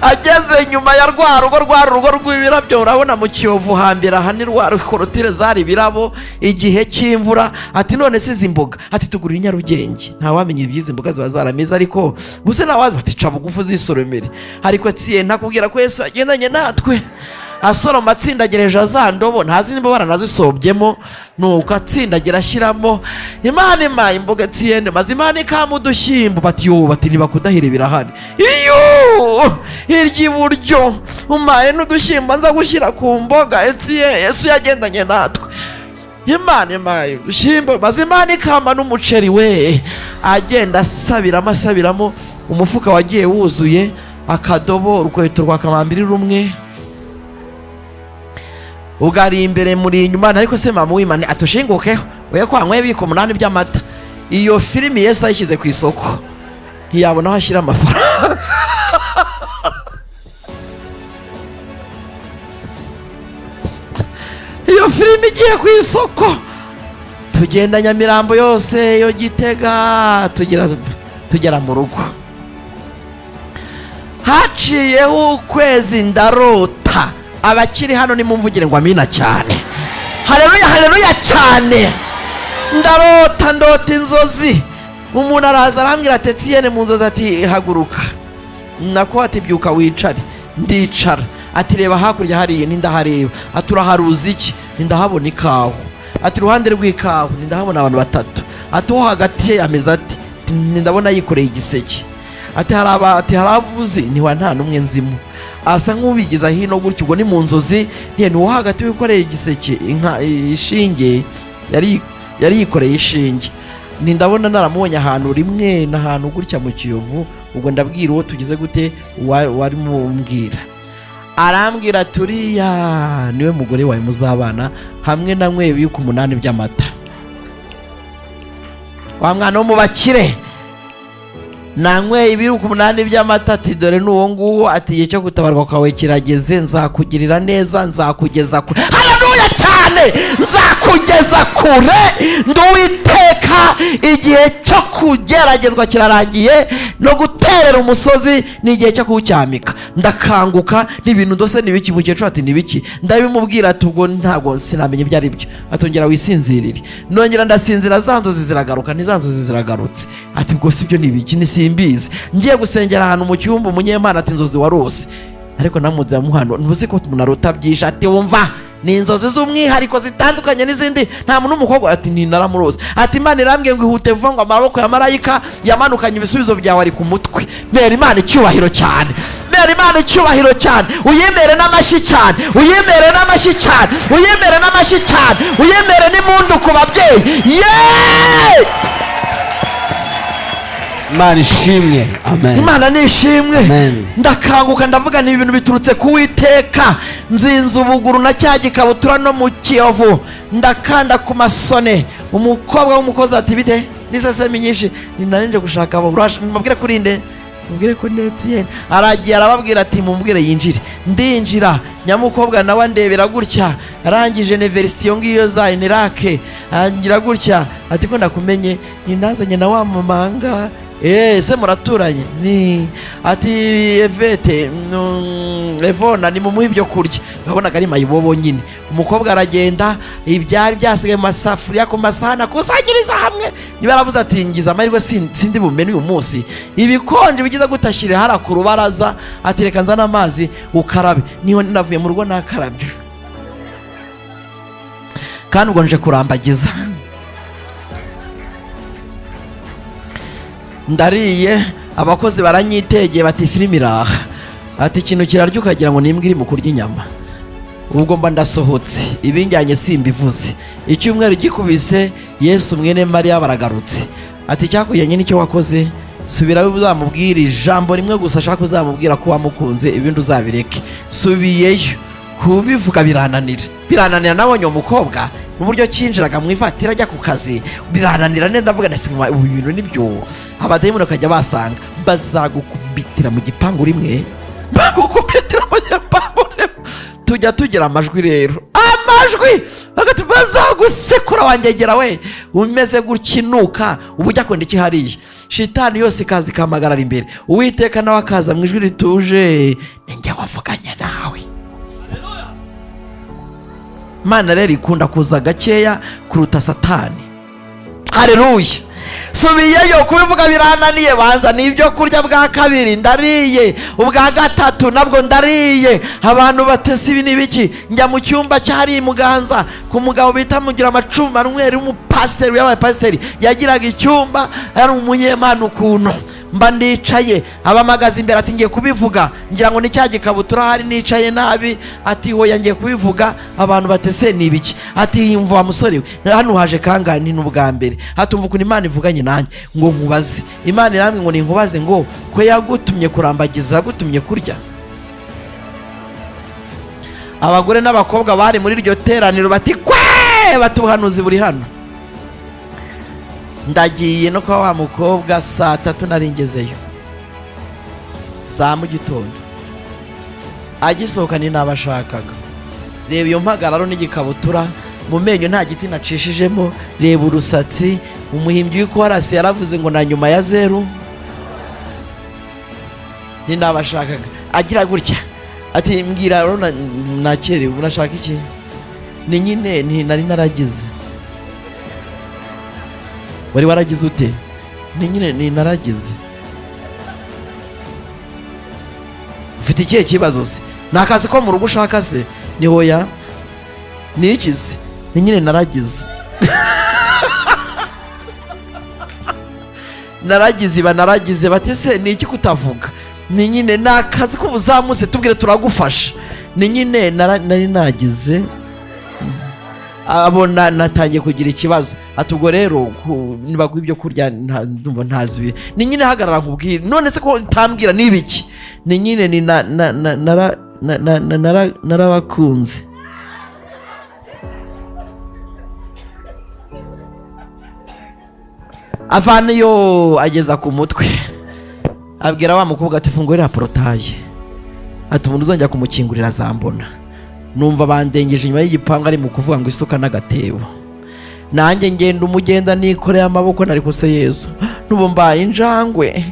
Ageze nyuma ya rwa rugo, rwa rugo rw'ibirabyo, urabona mu Kiyovu hambere aha ni rwa korotire zari ibirabo igihe cy'imvura. Ati: "None se izi mboga?" Ati: "Tugurira i Nyarugenge." Ntawamenya iby'izi mboga ziba zarameze, ariko buse ntawazi. Bati: "Ca bugufi uzisoromere." Ariko tsiye ntakubwira ko Yesu yagendanye natwe. Asoroma, atsindagireje za ndobo, ntazi nimba baranazisobyemo. Nuko atsindagira, ashyiramo. Imana imaye imboga tsiyende, maze Imana ikama udushyimbo. Bati: "Yo." Bati: "Ntibakudahire, birahari." Iyo hirya iburyo umaye n'udushyimbo nza gushyira ku mboga. Etiye, Yesu yagendanye natwe. Imana imaye udushyimbo, maze Imana ikama n'umuceri we. Agenda asabiramo, asabiramo, umufuka wagiye wuzuye, akadobo, urukweto rwa kamambiri rumwe, ubwo ari imbere muri inyuma. Ariko se mama w'Imana atushingukeho we ko wanyweye bika 8 by'amata? Iyo filimi Yesu ayishyize ku isoko, ntiyabona aho ashyira amafaranga. Iyo filimi igiye ku isoko, tugenda Nyamirambo yose, yo Gitega, tugera mu rugo. Haciyeho ukwezi, ndarota. Abakiri hano nimumvugire ngo amina cyane. Haleluya, haleluya cyane. Ndarota, ndota inzozi. Umuntu araza arambwira ati: "Etiyene," mu nzozi, ati: "Haguruka," nako ati: "Byuka wicare." Ndicara. Ati: "Reba hakurya hariya." Ntindahareba. Ati: "Uraharuza iki?" Ntindahabona ikawa. Ati: "Iruhande rw'ikawa ntindahabona abantu batatu." Ati: "Uwo hagati ye ameze ati?" Ndabona yikoreye igiseke. Ati: "Hari aba," ati: "Hari abuzi?" Ntiwa, nta n'umwe nzimo. Asa nk'ubigiza hino gutyo. Ubwo ni mu nzozi. Ntiye, ni uwo hagati wikoreye igiseke, inka, ishinge, yari yikoreye ishinge. Ni ndabona naramubonye ahantu rimwe n'ahantu gutya mu Kiyovu. Ubwo ndabwira uwo tugize gute, wari mumbwira, arambwira: "Turiya niwe mugore wawe muzabana, hamwe na mwe bibika 8 by'amata." Wa mwana wo mu bakire nanyweye ibiruka 8 by'amata. Ati: "Dore ni uwo nguwo." Ati: "Igihe cyo gutabarwa kwawe kirageze, nzakugirira neza, nzakugeza kure." Haleluya cyane. Nzakugeza kure, nduwiteka. Igihe cyo kugeragezwa kirarangiye, no guterera umusozi ni igihe cyo kuwucyamika. Ndakanguka, n'ibintu ndose ni biki? Mukecuru ati: "Ni biki?" Ndabimubwira. Ati: "Ubwo ntabwo sinamenya ibyo ari byo." Atongera: "Wisinzirire." Nongera ndasinzira, za nzozi ziragaruka. Ni za nzozi ziragarutse. Ati: "Ubwo si byo ni ibiki?" Nisimbizi. Ngiye gusengera ahantu mu cyumba, umunyemana ati: "Inzozi warose." Ariko namuze muhano, ntuzi ko umuntu arota byinshi. Ati: "Wumva, ni inzozi z'umwihariko zitandukanye n'izindi, nta muntu w'umukobwa." Ati: "Ni naramurose." Ati: "Imana irambwiye ngo ihute vuba, ngo amaboko ya marayika yamanukanye ibisubizo byawe ari ku mutwe." Mera Imana icyubahiro cyane, mera Imana icyubahiro cyane, uyimere n'amashyi cyane, uyimere n'amashyi cyane, uyimere n'amashyi cyane, uyimere n'impundu ku babyeyi yeee. Imana ishimwe, amen. Imana nishimwe. Amen. Ndakanguka, ndavuga ni ibintu biturutse ku Witeka. Nzinze ubuguru na cya gikabutura no mu Kiyovu, ndakanda ku masone. Umukobwa w'umukozi ati: "Bite?" N'isesemi nyinshi. Ni gushaka abo, mubwire kuri nde? Mubwire ko ndetse aragiye arababwira ati: "Mumubwire yinjire." Ndinjira, nyamukobwa nawe andebera gutya, arangije university iyo ngiyo za Inirake, angira gutya ati: "Ko nakumenye?" Ninazanye na wa mumanga. Se muraturanye? Ni ati: "Evete, Evona, ni mumuhe ibyo kurya." Wabonaga ari mayibobo nyine. Umukobwa aragenda, ibyari byasigaye mu masafuriya, ku masahani, akusanyiriza hamwe. Niba yaravuze ati: "Ngize amahirwe, sindi bumene uyu munsi." Ibikonje bigize gutashyira hariya ku rubaraza. Ati: "Reka nzane amazi ukarabe." Niho navuye mu rugo nakarabye, kandi ubwo nje kurambagiza. Ndariye, abakozi baranyitegeye, bati: "Filime iraha." Ati: "Ikintu kirarya ukagira ngo nimbwa iri mu kurya inyama." Ubwo mba ndasohotse, ibinjyanye simbivuze. Icyumweru gikubise, Yesu mwene Mariya baragarutse. Ati: "Icyakujyanye nicyo wakoze, subirayo uzamubwira ijambo rimwe gusa ashaka, uzamubwira ko wamukunze, ibindi uzabireke." Subiyeyo. Kubivuga birananira, birananira. Nabonye uwo mukobwa n'uburyo cyinjiraga mu ivatiri ajya ku kazi, birananira neza. Ndavuga nti ubu bintu nibyo. Abadayimoni bakajya basanga bazagukubitira mu gipangu rimwe, bagukubitira mu gipangu rimwe. Tujya tugira amajwi rero, amajwi bagati bazagusekura wangegera we umeze gutya inuka, uba ujya kwenda iki hariya? Shitani yose ikaza ikamagarara imbere. Uwiteka nawe akaza mu ijwi rituje: "Ninjye wavuganye nawe." Imana rero ikunda kuza gakeya kuruta Satani. Hareruya! Subiyeyo, kubivuga birananiye. Banza ni ibyo kurya. Bwa kabiri ndariye, ubwa gatatu nabwo ndariye. Abantu batese ibi ni ibiki? Njya mu cyumba cyari i Muganza ku mugabo bita Mugira Amacumu Manweri, w'umupasiteri, yabaye pasiteri, yagiraga icyumba, yari umunyemana ukuntu. Mba ndicaye, abamagaze imbere, ati ngiye kubivuga. Ngira ngo ni cya gikabutura, hari nicaye nabi. Ati hoya, ngiye kubivuga. Abantu batese ni ibiki? Ati yumva wa musore we, hano haje kangahe? Ni n'ubwa mbere. Ati umva ukuntu Imana ivuganye nanjye ngo nkubaze. Imana irambwe ngo ninkubaze ngo ko yagutumye kurambagiza, yagutumye kurya. Abagore n'abakobwa bari muri iryo teraniro bati kwe, bati ubuhanuzi buri hano. Ndagiye no kwa wa mukobwa, saa 3 nari ngezeyo za mu gitondo. Agisohoka ni nabashakaga. Reba iyo mpagararo n'igikabutura, mu menyo nta giti nacishijemo, reba urusatsi. Umuhimbyi w'ikorasi yaravuze ngo na nyuma ya zeru ni nabashakaga. Agira gutya ati mbwira rero, nakerewe, unashaka iki? Ni nyine nti nari naragize. Wari waragize ute? Ni nyine ni naragize. Ufite ikihe kibazo se? Ni akazi ko mu rugo ushaka se? Ni hoya. Ni iki se? Ni nyine naragize, naragize iba naragize. Bati se ni iki kutavuga? Ni nyine ni akazi k'ubuzamu se? Tubwire turagufasha. Ni nyine nari nagize. Abona natangiye kugira ikibazo, ati ubwo rero nibaguha ibyo kurya ndumva ntazi ni nyine hagarara nkubwire. None se ko utambwira ni ibiki? Ni nyine ni na na na nara na na na narabakunze. Avana iyo ageza ku mutwe, abwira wa mukobwa ati fungurira porotaye, ati umuntu uzongera kumukingurira azambona. Numva bandengeje inyuma y'igipangu, ari mu kuvuga ngo isuka n'agatebo. Nanjye ngenda umugenda nikoreye amaboko, nari kose Yesu n'ubu mbaye injangwe,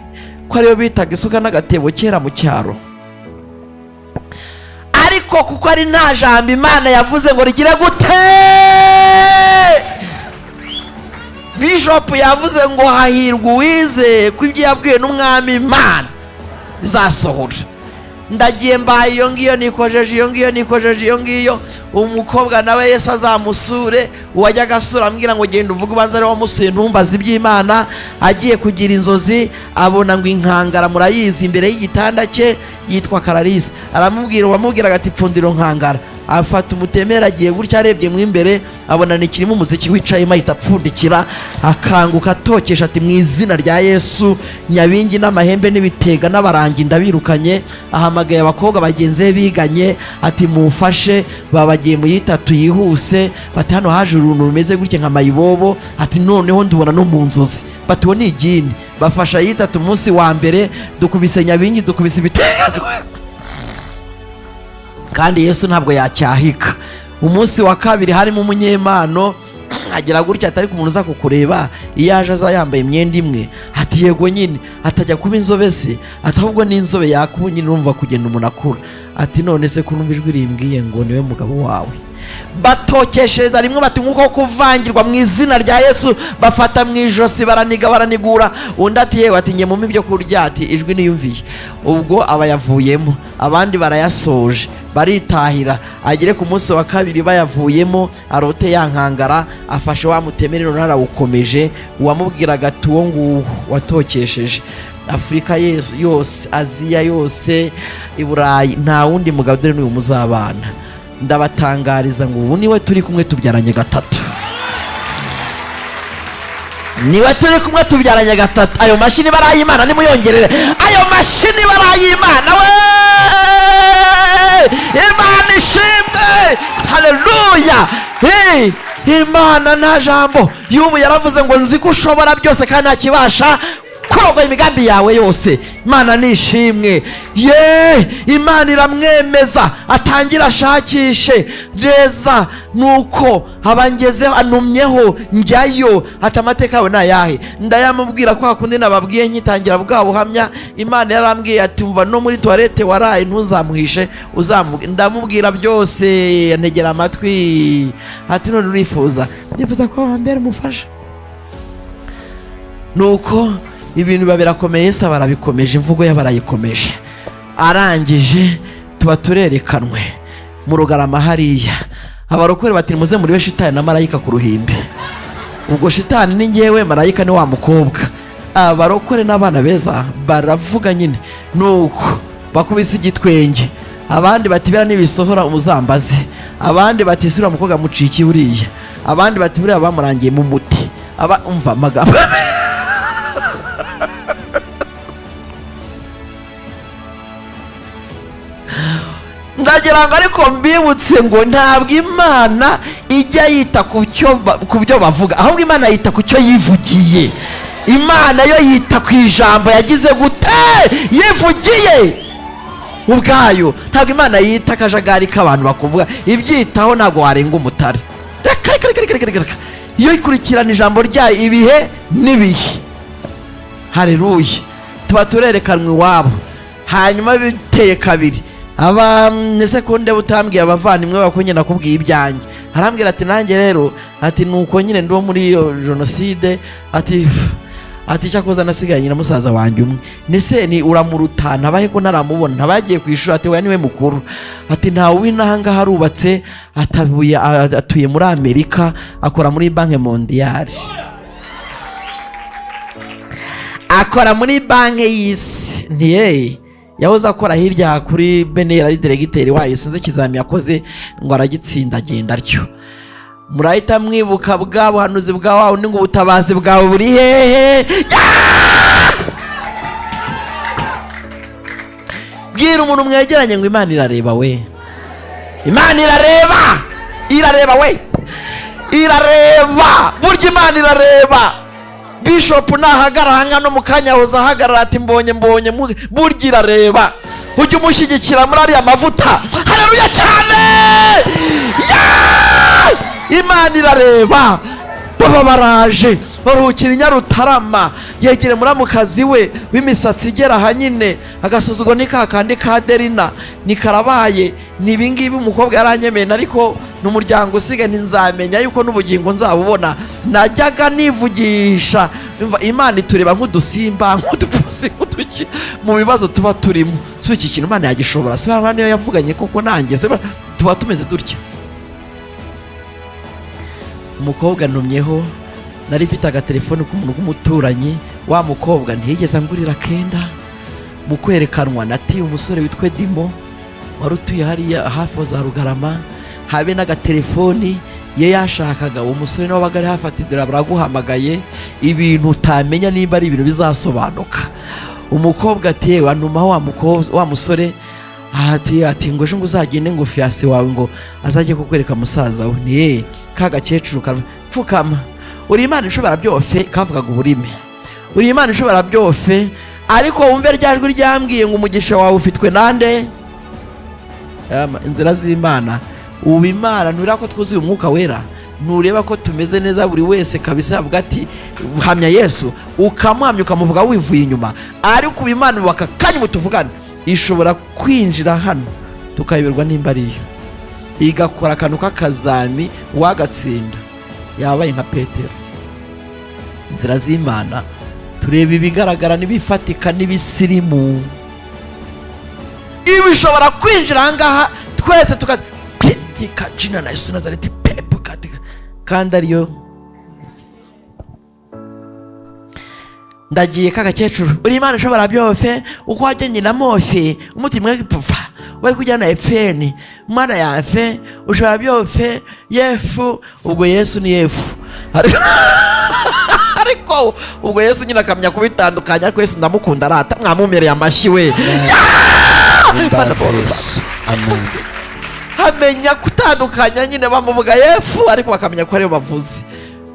ko ariyo bitaga isuka n'agatebo kera mu cyaro. Ariko kuko ari nta jambo Imana yavuze ngo rigire gute, Bishop yavuze ngo hahirwa uwizeye ko ibyo yabwiwe n'umwami Imana bizasohora. Ndagiye, mbaye iyo ngiyo, nikojeje iyo ngiyo, nikojeje iyo ngiyo. Umukobwa nawe Yesu azamusure. Uwajyaga asura ambwira ngo genda uvuge, ubanza ariwe wamusuye, ntumbaze iby'Imana. Agiye kugira inzozi, abona ngo inkangara murayizi imbere y'igitanda cye, yitwa Kararisa. Aramubwira, uwamubwiraga ati pfundiro nkangara. Afata umutemeri, agiye gutya, arebye mu imbere abona ni kirimo umuziki wicayemo, ahita apfundikira, akanguka atokesha ati mu izina rya Yesu, nyabingi n'amahembe n'ibitega n'abarangi ndabirukanye. Ahamagaye abakobwa bagenzi be biganye ati mufashe, babagiye mu yitatu yihuse. Bati hano haje uruntu rumeze gutya nka mayibobo. Ati noneho ndubona no mu nzozi. Bati uwo ni igini. Bafasha yitatu. Umunsi wa mbere dukubise nyabingi, dukubise ibitega, kandi Yesu ntabwo yacyahika. Umunsi wa kabiri harimo umunyempano, agira gutya atari ku muntu uza kukureba, iyo aje aza yambaye imyenda imwe. Ati yego nyine. Atajya kuba inzobe se? Ati ahubwo n'inzobe yakuba nyine, urumva kugenda umuntu akura. Ati none se ko numva ijwi rimbwiye ngo niwe mugabo wawe? Batokeshereza rimwe bati nk'uko kuvangirwa mu izina rya Yesu. Bafata mu ijosi, baraniga, baranigura. Undi ati yewe, ati nge mumpe ibyo kurya, ati ijwi niyumviye. Ubwo aba yavuyemo, abandi barayasoje, baritahira. Agere ku munsi wa kabiri bayavuyemo, arote ya nkangara afashe wa mutemeri, none arawukomeje. Uwamubwiraga ati uwo nguwo watokesheje Afurika yose, Aziya yose, i Burayi, nta wundi mugabo, dore n'uyu muzabana. Ndabatangariza ngo ubu niwe turi kumwe, tubyaranye gatatu. Niwe turi kumwe, tubyaranye gatatu. Ayo mashyi niba ari ay'Imana nimuyongerere. Ayo mashyi niba ari ay'Imana we. Imana ishimwe, haleluya. Hey, Imana nta jambo y'ubu yaravuze ngo nzi ko ushobora byose kandi ntakibasha kurogoya imigambi yawe yose. Imana nishimwe. Ye, Imana iramwemeza, atangira ashakishe neza. Nuko abangezeho, anumyeho njyayo, ati amateka yawe ni ayahe? Ndayamubwira kwa kundi nababwiye nkitangira bwa buhamya. Imana yarambwiye ati umva, no muri toilette waraye ntuzamuhishe, uzamu. Ndamubwira byose, antegera amatwi, ati none urifuza? Ndifuza ko wambera umufasha. Nuko ibintu biba birakomeye. Yesu barabikomeje, imvugo ye barayikomeje. Arangije tuba turerekanwe mu Rugarama hariya. Abarokore bati muze muribe shitani na marayika ku ruhimbi. Ubwo shitani ni ngewe, marayika ni wa mukobwa. Abarokore n'abana beza baravuga nyine. Nuko bakubise igitwenge, abandi bati bera nibisohora umuzambaze, abandi bati sura mukobwa muciki buriya, abandi bati buriya bamurangiye mu muti. Aba umva amagambo. Ndagira ngo ariko mbibutse ngo ntabwo Imana ijya yita ku byo bavuga, ahubwo Imana yita ku cyo yivugiye. Imana yo yita ku ijambo yagize gute? Yivugiye ubwayo. Ntabwo Imana yita akajagari k'abantu bakuvuga, ibyitaho ntabwo warenga umutare. Reka reka reka reka reka reka, iyo ikurikirana ijambo ryayo ibihe n'ibihe. Hareruya. Tuba turerekanwa iwabo. Hanyuma biteye kabiri, aba ese ko ndeba utambwiye abavandimwe bako nyine nakubwiye ibyanjye? Arambwira ati nanjye rero, ati nuko nyine ndi muri iyo jenoside, ati cyakoze nasigaye na musaza wanjye umwe. Nese ni uramuruta? Ntabahe ko ntaramubona, ntabagiye ku ishuri. Ati oya, niwe mukuru. Ati ntawe w'inahangaha, arubatse, atabuye, atuye muri Amerika, akora muri Banque Mondiale, akora muri banki y'isi. Ntiyeye yahoze akora hirya kuri beneri, ari diregiteri wayo, sinzi ikizami yakoze ngo aragitsinda, agenda atyo. Murahita mwibuka bwa buhanuzi bwa wa wundi ngo ubutabazi bwawe buri hehe? Bwira umuntu mwegeranye ngo Imana irareba we, Imana irareba, irareba we, irareba. Burya Imana irareba. Bishop nahagara hano mu kanya yahoze ahagarara ati mbonye mbonye, burya irareba. Ujye umushyigikira muri ariya mavuta. Haleluya cyane. Imana irareba. Baba baraje baruhukira i Nyarutarama, yegere muramukazi we w'imisatsi igera aha nyine, agasuzuguro ni ka kandi ka Derina ni karabaye. Ni ibingibi umukobwa yaranyemeye, ariko ni umuryango usigaye, ntinzamenya yuko n'ubugingo nzabubona. Najyaga nivugisha, Imana itureba nk'udusimba, nk'udupusi, nk'uduki mu bibazo tuba turimo. Si iki kintu Imana yagishobora? Si niyo yavuganye koko nanjye tuba tumeze dutya. Umukobwa ntumyeho, nari mfite agatelefone k'umuntu w'umuturanyi. Wa mukobwa ntiyigeze angurira kenda. Mu kwerekanwa natiye umusore witwa Dimo wari utuye hariya hafi za Rugarama, habe n'agatelefoni ye yashakaga. Uwo musore nawe wabaga ari hafi ati dore baraguhamagaye, ibintu utamenya nimba ari ibintu bizasobanuka. Umukobwa ati yewe, antumaho wa musore, ati ngo ejo ngo uzagende, ngo fiancé wawe ngo azajye kukwereka musaza we. Ni ka gakecuru pfukama, uri Imana ishobora byose, kavugaga uburime, uri Imana ishobora byose. Ariko wumve rya jwi ryambwiye ngo umugisha wawe ufitwe nande? Inzira z'Imana. Ubu Imana ntureba ko twuzuye umwuka wera, ntureba ko tumeze neza. Buri wese kabisa avuga ati hamya Yesu, ukamuhamya, ukamuvuga wivuye inyuma. Ariko ubu Imana aka kanya ubu tuvugane ishobora kwinjira hano tukayoberwa nimba ariyo, igakora akantu k'akazami, wagatsinda yabaye nka Petero. Inzira z'Imana, tureba ibigaragara n'ibifatika n'ibisirimu. Ibi bishobora kwinjira ahangaha twese tuka katika jina la Yesu Nazareti, pepo katika, kandi ariyo. Ndagiye k'agakecuru, uri Imana ishobora byose, uko wajyanye na Mose umutima we wari kujyana Efeni mwana yafe, ushobora byose Yefu. Ubwo Yesu ni Yefu, ariko ubwo Yesu nyine akamenya kubitandukanya. Ariko Yesu ndamukunda, arata mwamumereye amashyi we. Mana Himbazwe borosa. Yesu. Amen. Amenya gutandukanya nyine, bamuvuga yefu ariko bakamenya ko ariyo bavuze.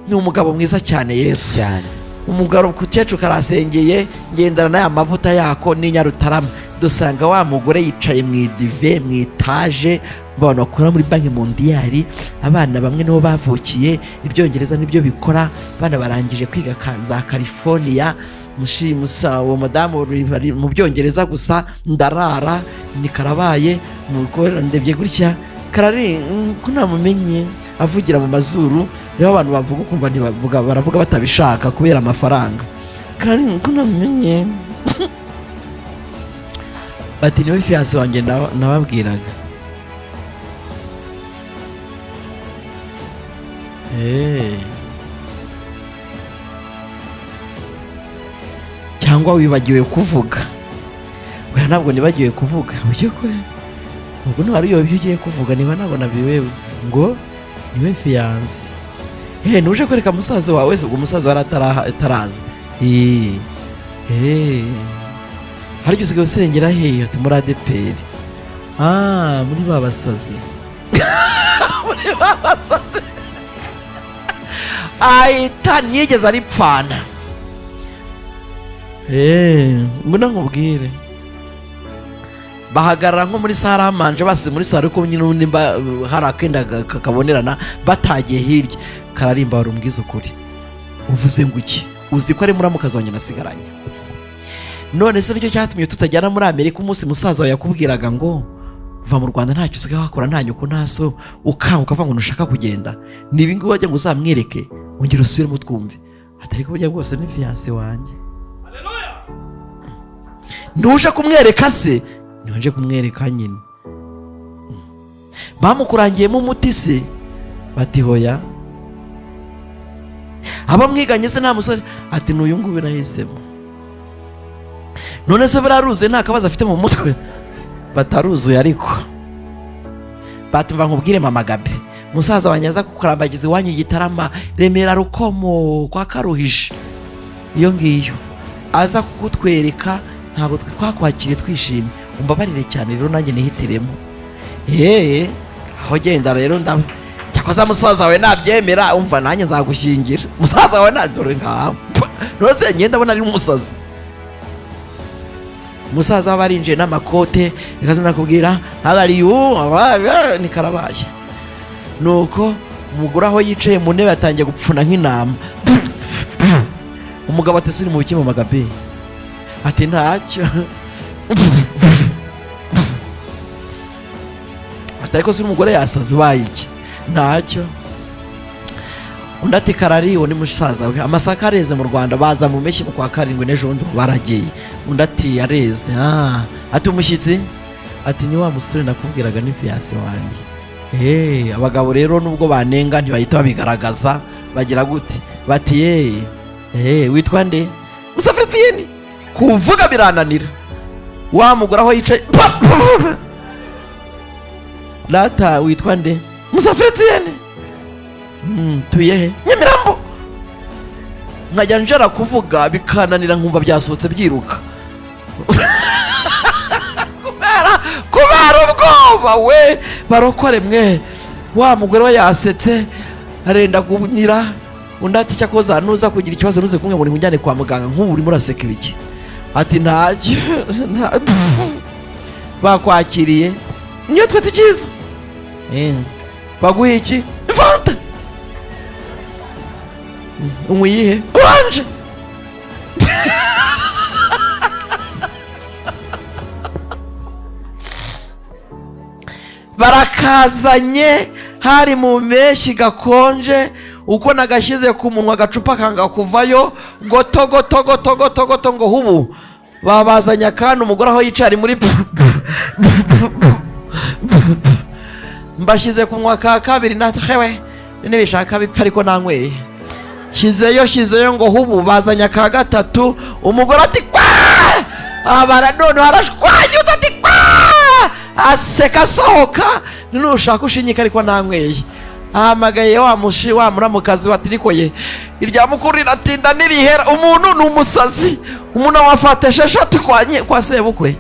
Ni umugabo mwiza cyane Yesu. Cyane. Umugabo ku kecuru karasengeye, ngendana n'aya mavuta yako n'inyarutarama, dusanga wa mugore yicaye mu idive mu itaje. Abantu bakora muri Banque Mondiale, abana bamwe nibo bavukiye, ibyongereza nibyo bikora, abana barangije kwiga za California. Musa uwo mudamu bari mu byongereza gusa. Ndarara ni karabaye, umugore ndebye gutya karari ko namumenye avugira mu mazuru. Rero abantu bavuga ukumva ntibavuga, baravuga batabishaka kubera amafaranga. Karari ko namumenye, bati niwe fiancé wanjye nababwiraga. Cyangwa wibagiwe kuvuga? Oya, ntabwo nibagiwe kuvuga. Ujye kwe ubwo ntiwari uyobewe ibyo ugiye kuvuga, niba nabona biwewe ngo niwe fiancé. Ntuje kwereka musaza wawe se? Ubwo umusaza wari ataraza. Hari igihe usigaye usengera hehe? Ati muri ADEPR. Ah, muri ba basazi, muri ba basazi. Ahita ntiyigeze aripfana. Ngwino nkubwire. Bahagarara nko muri saramanje, basize muri sare, ariko nyine ubundi hari akenda kabonerana, batagiye hirya. Kararimba, wari umbwiza ukuri, uvuze ngo iki? Uzi ko ari muramukazi wanjye nasigaranye? None se nicyo cyatumye tutajyana muri Amerika umunsi musaza wawe yakubwiraga ngo va mu Rwanda, ntacyo usigaye wakora, nta nyoko nta so, ukanga ukavuga ngo ntushaka kugenda? Ni ibi ngibi wajya ngo uzamwereke? Ongera usubiremo twumve. Atari ko burya bwose ni fiancé wanjye. Ntuje kumwereka se? Ntuje kumwereka nyine. Bamukurangiyemo umuti se? Bati hoya. Abamwiganye se nta musore? Ati n'uyu nguyu nahisemo. None se bararuzuye, nta kabazo afite mu mutwe? Bataruzuye, ariko batumva. Nkubwire mama Gabe, musaza wanjye aza kukurambagiza iwanyu Igitarama, Remera Rukomo, kwa Karuhije iyo ngiyo, aza kukutwereka. Ntabwo twe twakwakiriye twishimye, umbabarire cyane rero, nanjye nihitiremo. Aho genda rero, cyakoza musaza wawe nabyemera, umva, nanjye nzagushyingira. Musaza wawe na dore ngaho none ngenda abona ari umusazi. Umusaza aba arinjiye n'amakote, reka nakubwira abari ni karabaye. Nuko umugore aho yicaye mu ntebe yatangiye gupfuna nk'intama. Umugabo ati uri mu biki mu magabe? Ati ntacyo. Ati ariko se umugore yasaze, ubaye iki? Ntacyo. Undi ati karari, uwo ni musaza we, amasaka areze mu Rwanda, baza mu mpeshyi mu kwa karindwi n'ejo bundi baragiye. Undi ati areze. Ah, ati umushyitsi? Ati ni wa musore nakubwiraga, ni fiancé wanjye. Abagabo rero nubwo banenga ntibahita babigaragaza, bagira gute? Bati ye witwa nde? Musafiri. Kuvuga birananira wa mugore aho yicaye. Rata witwa nde? Musafiri. Tuye he? Nyamirambo. Nkajya njara kuvuga bikananira, nkumva byasohotse byiruka kubera ubwoba. We barokore mwe, wa mugore we yasetse arenda kunyira. Undi ati cyakoza nuza kugira ikibazo ntuze kumwe ngo nikujyane kwa muganga. Nk'ubu urimo uraseka ibiki? Ati ntacyo. Bakwakiriye niyo twe tukiza. Baguha iki? Fanta. Unywa iyihe? Orange. Barakazanye, hari mu mpeshyi gakonje, uko nagashyize ku munwa agacupa kanga kuvayo, goto goto goto goto goto ngo hubu. Babazanye akandi, umugore aho yicaye ari muri mbashyize ku munwa ka kabiri, na hewe nibishaka bipfa, ariko nanyweye. Shyizeyo shyizeyo ngo hubu. Bazanye aka gatatu, umugore ati kwa abara, noneho arashwanyutse, ati kwa aseka asohoka, nushaka ushinyika ariko nanyweye. Ahamagaye wa mushi wa muramukazi wa tirikoye, irya mukuru riratinda nirihera. Umuntu ni umusazi, umuntu awafata esheshatu kwa sebukwe.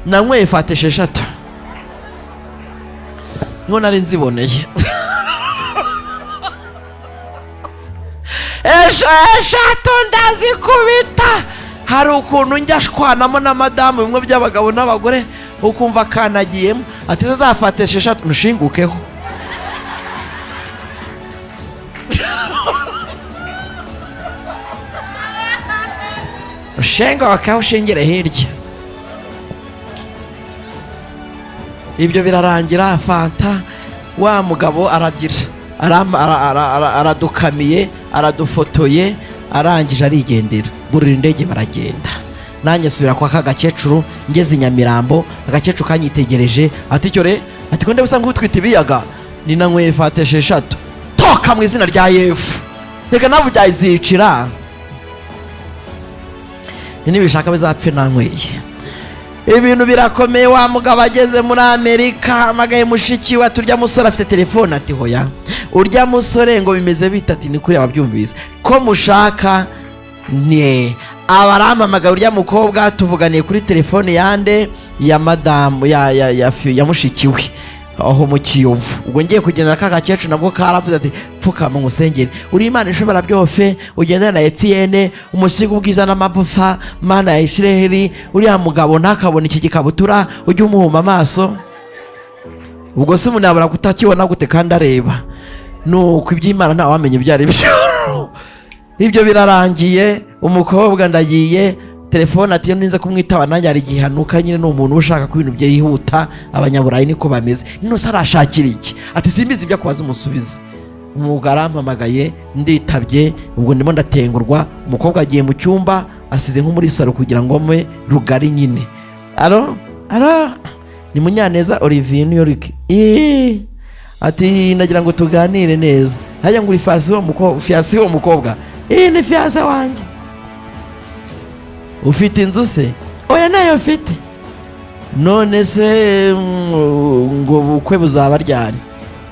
Nanyweye fanta 6, niho nari nziboneye 6 ndazikubita. Hari ukuntu njya shwanamo na madamu, bimwe by'abagabo n'abagore, ukumva akanagiyemo ati zafata 6 nushingukeho. Ushenga bakawushingire hirya. Ibyo birarangira, fanta wa mugabo aragira aradukamiye, aradufotoye, arangije arigendera, burira indege baragenda. Nanjye nsubira kwa ka gakecuru. Ngeze i Nyamirambo, agakecuru kanyitegereje ati: "Cyore," ati, "ko ndeba usa nk'utwite ibiyaga?" Ninanyweye fanta 6. Toka mu izina rya Yefu! Reka nawe byazicira, nibishaka bizapfe. Nanyweye, ibintu birakomeye. Wa mugabo ageze muri Amerika, hamagaye mushiki we ati: "Urya musore afite telefone?" Ati: "Hoya." "Urya musore ngo bimeze bite?" Ati: "Ni kuri ababyumvise ko mushaka." Ne abarampamagaye, urya mukobwa tuvuganiye kuri telefone yande, ya madamu ya mushiki we aho mu Kiyovu. Ubwo ngiye kugenda, ka gakecuru nabwo karavuze ati: "Pfukama ngusengere, uri Imana ishobora byose, ugendana na Etiyene, umusiga ubwiza n'amagufa. Mana ya Isiraheli, uriya mugabo ntakabone iki gikabutura, ujye umuhuma amaso." Ubwo se umuntu yabura kutakibona gute kandi areba? Nuko iby'Imana ntawamenya ibyo ari byo. Ibyo birarangiye, umukobwa ndagiye, telefone ati iyo ninze kumwitaba nanjye hari igihe hanuka nyine, ni umuntu uba ushaka ko ibintu bye yihuta. Abanyaburayi niko bameze. None arashakira iki? Ati: "Simbizi, ibyo akubaza umusubize." Umwuga arampamagaye, nditabye. Ubwo ndimo ndatengurwa, umukobwa agiye mu cyumba, asize nko muri salo kugira ngo mbe rugari nyine. "Allo, allo, ni Munyaneza Olivier, New York." Eee, ati: "Ndagira ngo tuganire neza." Hajya ngo uri fiancé w'uwo mukobwa? Fiancé w'uwo mukobwa? "Iyi ni fiancé wanjye." "Ufite inzu se?" "Oya, nayo mfite." "None se ngo ubukwe buzaba ryari?"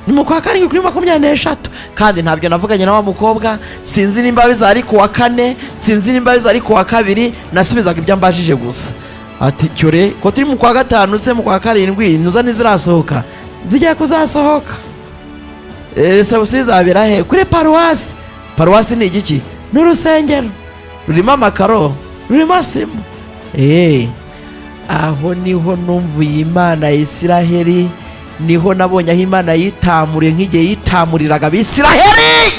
"Ni mu kwa karindwi kuri 23." Kandi ntabyo navuganye na wa mukobwa, sinzi nimba bizaba ari ku wa kane, sinzi nimba bizaba ari ku wa kabiri. Nasubizaga ibyo ambajije gusa. Ati: "Cyore, ko turi mu kwa gatanu se, mu kwa karindwi ntuza ntizirasohoka?" "Zijya kuzasohoka." "Reception izabera he?" "Kuri paruwasi." "Paruwasi ni igiki?" "Ni urusengero rurimo amakaro, rurimo sima." Aho niho numvuye Imana ya Isiraheli, niho nabonye aho Imana yitamuriye nk'igihe yitamuriraga Abisiraheli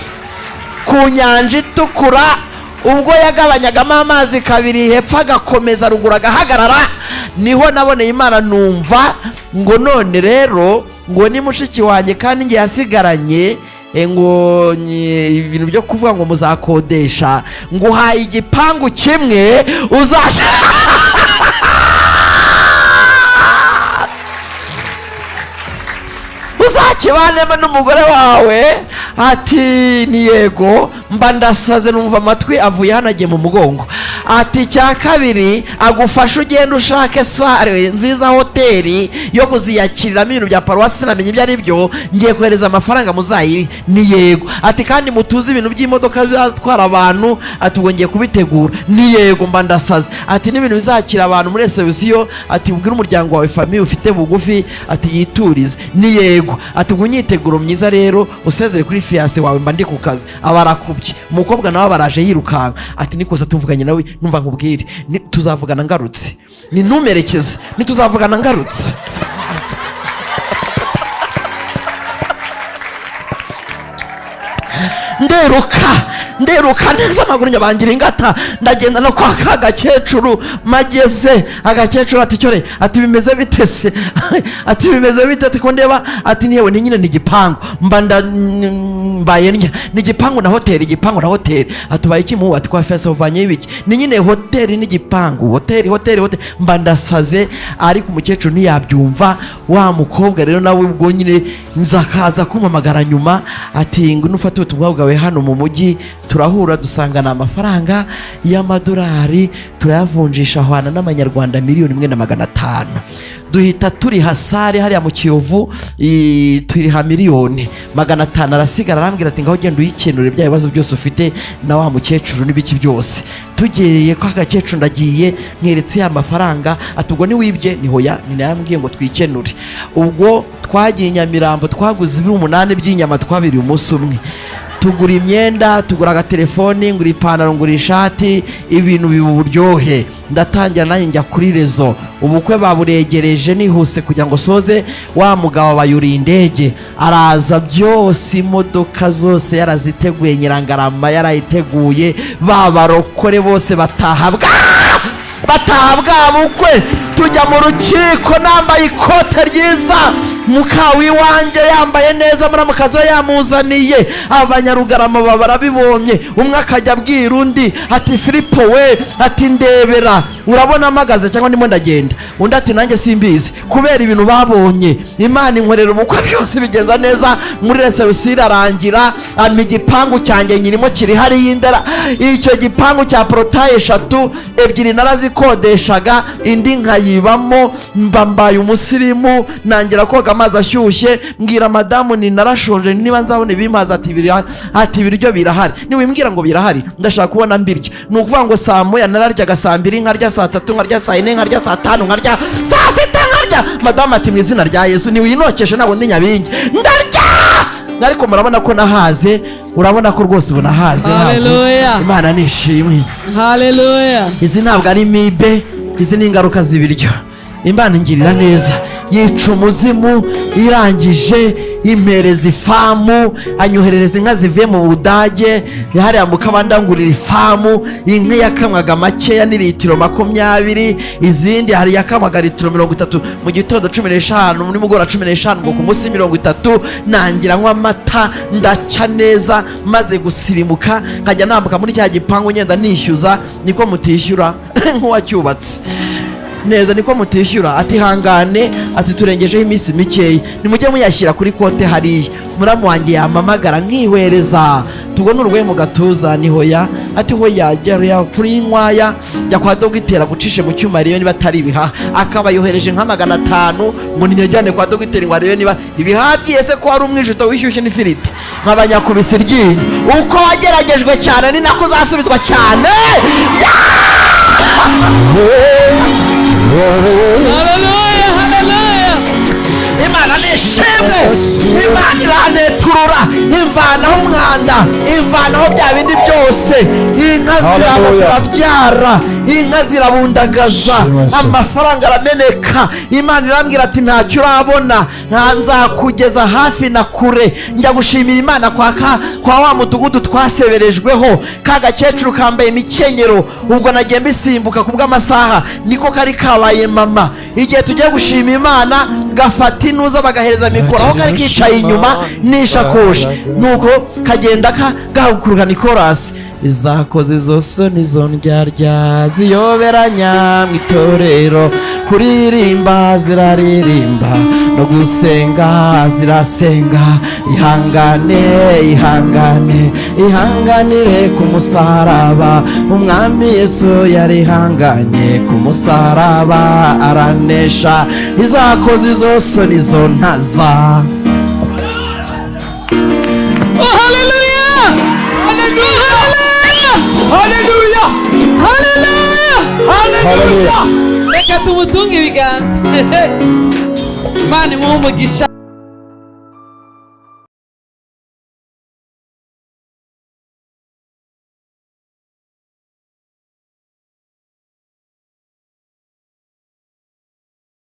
ku Nyanja Itukura, ubwo yagabanyagamo amazi kabiri, hepfo agakomeza, ruguru agahagarara. Niho naboneye Imana. Numva ngo none rero ngo ni mushiki wanjye kandi njye yasigaranye, ngo ibintu byo kuvuga ngo muzakodesha, ngo uhaye igipangu kimwe uzajya uzakibanemo n'umugore wawe. Ati: "Ni yego." Mba ndasaze, numva amatwi avuye hano agiye mu mugongo. Ati: "Icya kabiri, agufashe ugenda ushake salle nziza, hoteli yo kuziyakiriramo ibintu bya paruwasi." Sinamenya ibyo ari byo. "Ngiye kohereza amafaranga muzayiri." "Ni yego." Ati: "Kandi mutuze ibintu by'imodoka bizatwara abantu." Ati: "Ubwo ngiye kubitegura." "Ni yego." Mba ndasaze. Ati: "N'ibintu bizakira abantu muri reception." Ati: "Ubwire umuryango wawe, famille ufite bugufi." Ati: "Yiturize." "Ni yego." Ati: "Ubwo imyiteguro myiza rero, usezere kuri fiancé wawe." Mba ndi ku kazi, aba arakubye. Umukobwa nawe baraje yirukanka, ati: "Nikosa tuvuganye nawe, numva nkubwire, tuzavugana ngarutse, ni ntumerekeze, ntituzavugana ngarutse." Nderuka, nderuka neza, amaguru nyabangira ingata, ndagenda no kwa ka gakecuru. Mageze, agakecuru ati: "Cyore," ati, "bimeze bite se?" Ati: "Bimeze bite?" Ati: "Ko ndeba?" Ati: "Niyewe, ni nyine ni igipangu." Mba nda mbaye ndya: "Ni igipangu na hoteli, igipangu na hoteli." Ati: "Ubaye iki mu?" Ati: "Kwa fiancé uvanyeyo ibiki?" "Ni nyine hoteli n'igipangu, hoteli, hoteli, hoteli." Mba ndasaze, ariko umukecuru ntiyabyumva. Wa mukobwa rero nawe ubwo nyine nzakaza kumpamagara nyuma, ati: "Ngo nufate ubutumwa bwawe hano mu mujyi." Turahura, dusangana amafaranga y'amadolari, turayavunjisha, ahwana n'amanyarwanda 1,500,000. Duhita turiha salle hariya mu Kiyovu, turiha 1,500,000, arasigara. Arambwira ati: "Ngaho genda uyikenure, bya bibazo byose ufite na wa mukecuru n'ibiki byose." Tugereye ko agakecuru, ndagiye mweretse ya mafaranga, ati: "Ubwo niwibye?" Ni hoya, ni nayambwiye ngo twikenure. Ubwo twagiye i Nyamirambo, twaguze ibiro 8 by'inyama, twabiriye umunsi umwe, tugura imyenda, tugura agatelefoni, ngura ipantaro, ngura ishati, ibintu biba uburyohe. Ndatangira nanjye njya kuri réseau. Ubukwe baburegereje, nihuse kugira ngo soze, wa mugabo bayuriye indege araza, byose imodoka zose yaraziteguye, Nyirangarama yarayiteguye, ba barokore bose bataha bwa bukwe. Tujya mu rukiko nambaye ikote ryiza, mukawi wanjye yambaye neza, muramukazi we yamuzaniye. Abanyarugarama baba barabibonye, umwe akajya abwira undi ati: "Filipo we," ati, "ndebera, urabona mpagaze cyangwa ndimo ndagenda?" Undi ati: "Nanjye simbizi," kubera ibintu babonye. Imana inkorera ubukwe, byose bigenza neza, muri réception irarangira, ampa igipangu cyanjye nyirimo, kiri hariya indera. Icyo gipangu cya portail eshatu, ebyiri narazikodeshaga, indi nkayibamo. Mba mbaye umusirimu, nangira koga amazi ashyushye. Mbwira madamu ni narashonje, niba nzabona ibimpaza. Ati: Ati ibiryo birahari." Niwimbwira ngo birahari, ndashaka kubona mbirya. Ni ukuvuga ngo saa 1 nararyaga, saa 2 nkarya, saa 3 nkarya, saa 4 nkarya, saa 5 nkarya, saa 6 nkarya. Madamu ati: "Mu izina rya Yesu, niwinokeshe, ntabwo ndi nyabingi." Ndarya, ariko murabona ko nahaze, urabona ko rwose ubu nahaze ntabwo. Hallelujah. Imana nishimwe. Haleluya. Izi ntabwo ari amibe, izi ni ingaruka z'ibiryo. Imana ingirira neza, yica umuzimu, irangije impereza ifarm, anyoherereza inka zivuye mu Budage hariya mu Kabanda, ngurira ifarm. Inka yakamwaga makeya ni litiro 20, izindi hari yakamwaga litiro 30 mu gitondo, 15 nimugoroba, 15, ngo ku munsi 30. Nangira nywa amata, ndacya neza. Maze gusirimuka, nkajya nambuka muri cya gipangu ngenda nishyuza, niko mutishyura nk'uwacyubatse neza, niko mutishyura. Ati: "Hangane," ati, "turengejeho iminsi mikeya, nimujye muyashyira kuri konti hariya." Muramu wanjye yampamagara nkihwereza, tubona urwaye mu gatuza, ni hoya. Ati: "Hoya, jya kuri nkwaya, jya kwa dogiteri agucishe mu cyuma arebe niba atari ibihaha." Akaba yohereje nka 500 ngo ninyajyane kwa dogiteri ngo arebe niba ibihaha byihese, ko wari umwijito wishyushye n'ifiriti. Nk'abanyakubise iryinyo, uko wageragejwe cyane ni nako uzasubizwa cyane. Haleluya, haleluya. Imana nishimwe. Imana iraneturura, imvanaho umwanda, imvanaho bya bindi byose. Inka ziraza, Hallelujah. zirabyara, inka zirabundagaza, Shimwa Yesu. amafaranga arameneka. Imana irambwira ati: "Ntacyo urabona, nta nzakugeza hafi na kure." Njya gushimira Imana kwa wa mudugudu twaseberejweho, ka gakecuru kambaye imikenyero. Ubwo nagiye mbisimbuka ku bw'amasaha, niko kari kabaye mama. Igihe tugiye gushima Imana, gafata inuza, bagahereza mikoro aho kari kicaye inyuma n'ishakoshi, nuko kagenda gahaguruka nikorasi: "Izakoze zose nizo ndyarya ziyoberanya mu itorero, kuririmba ziraririmba, no gusenga zirasenga. Ihangane, ihangane, ihanganire ku musaraba. Umwami Yesu yarihanganye ku musaraba aranesha. Izakoze zose nizo ntaza." Oh, haleluya! Haleluya! Haleluya! Haleluya! Haleluya! Reka tumutunge ibiganza. Imana imuhe umugisha.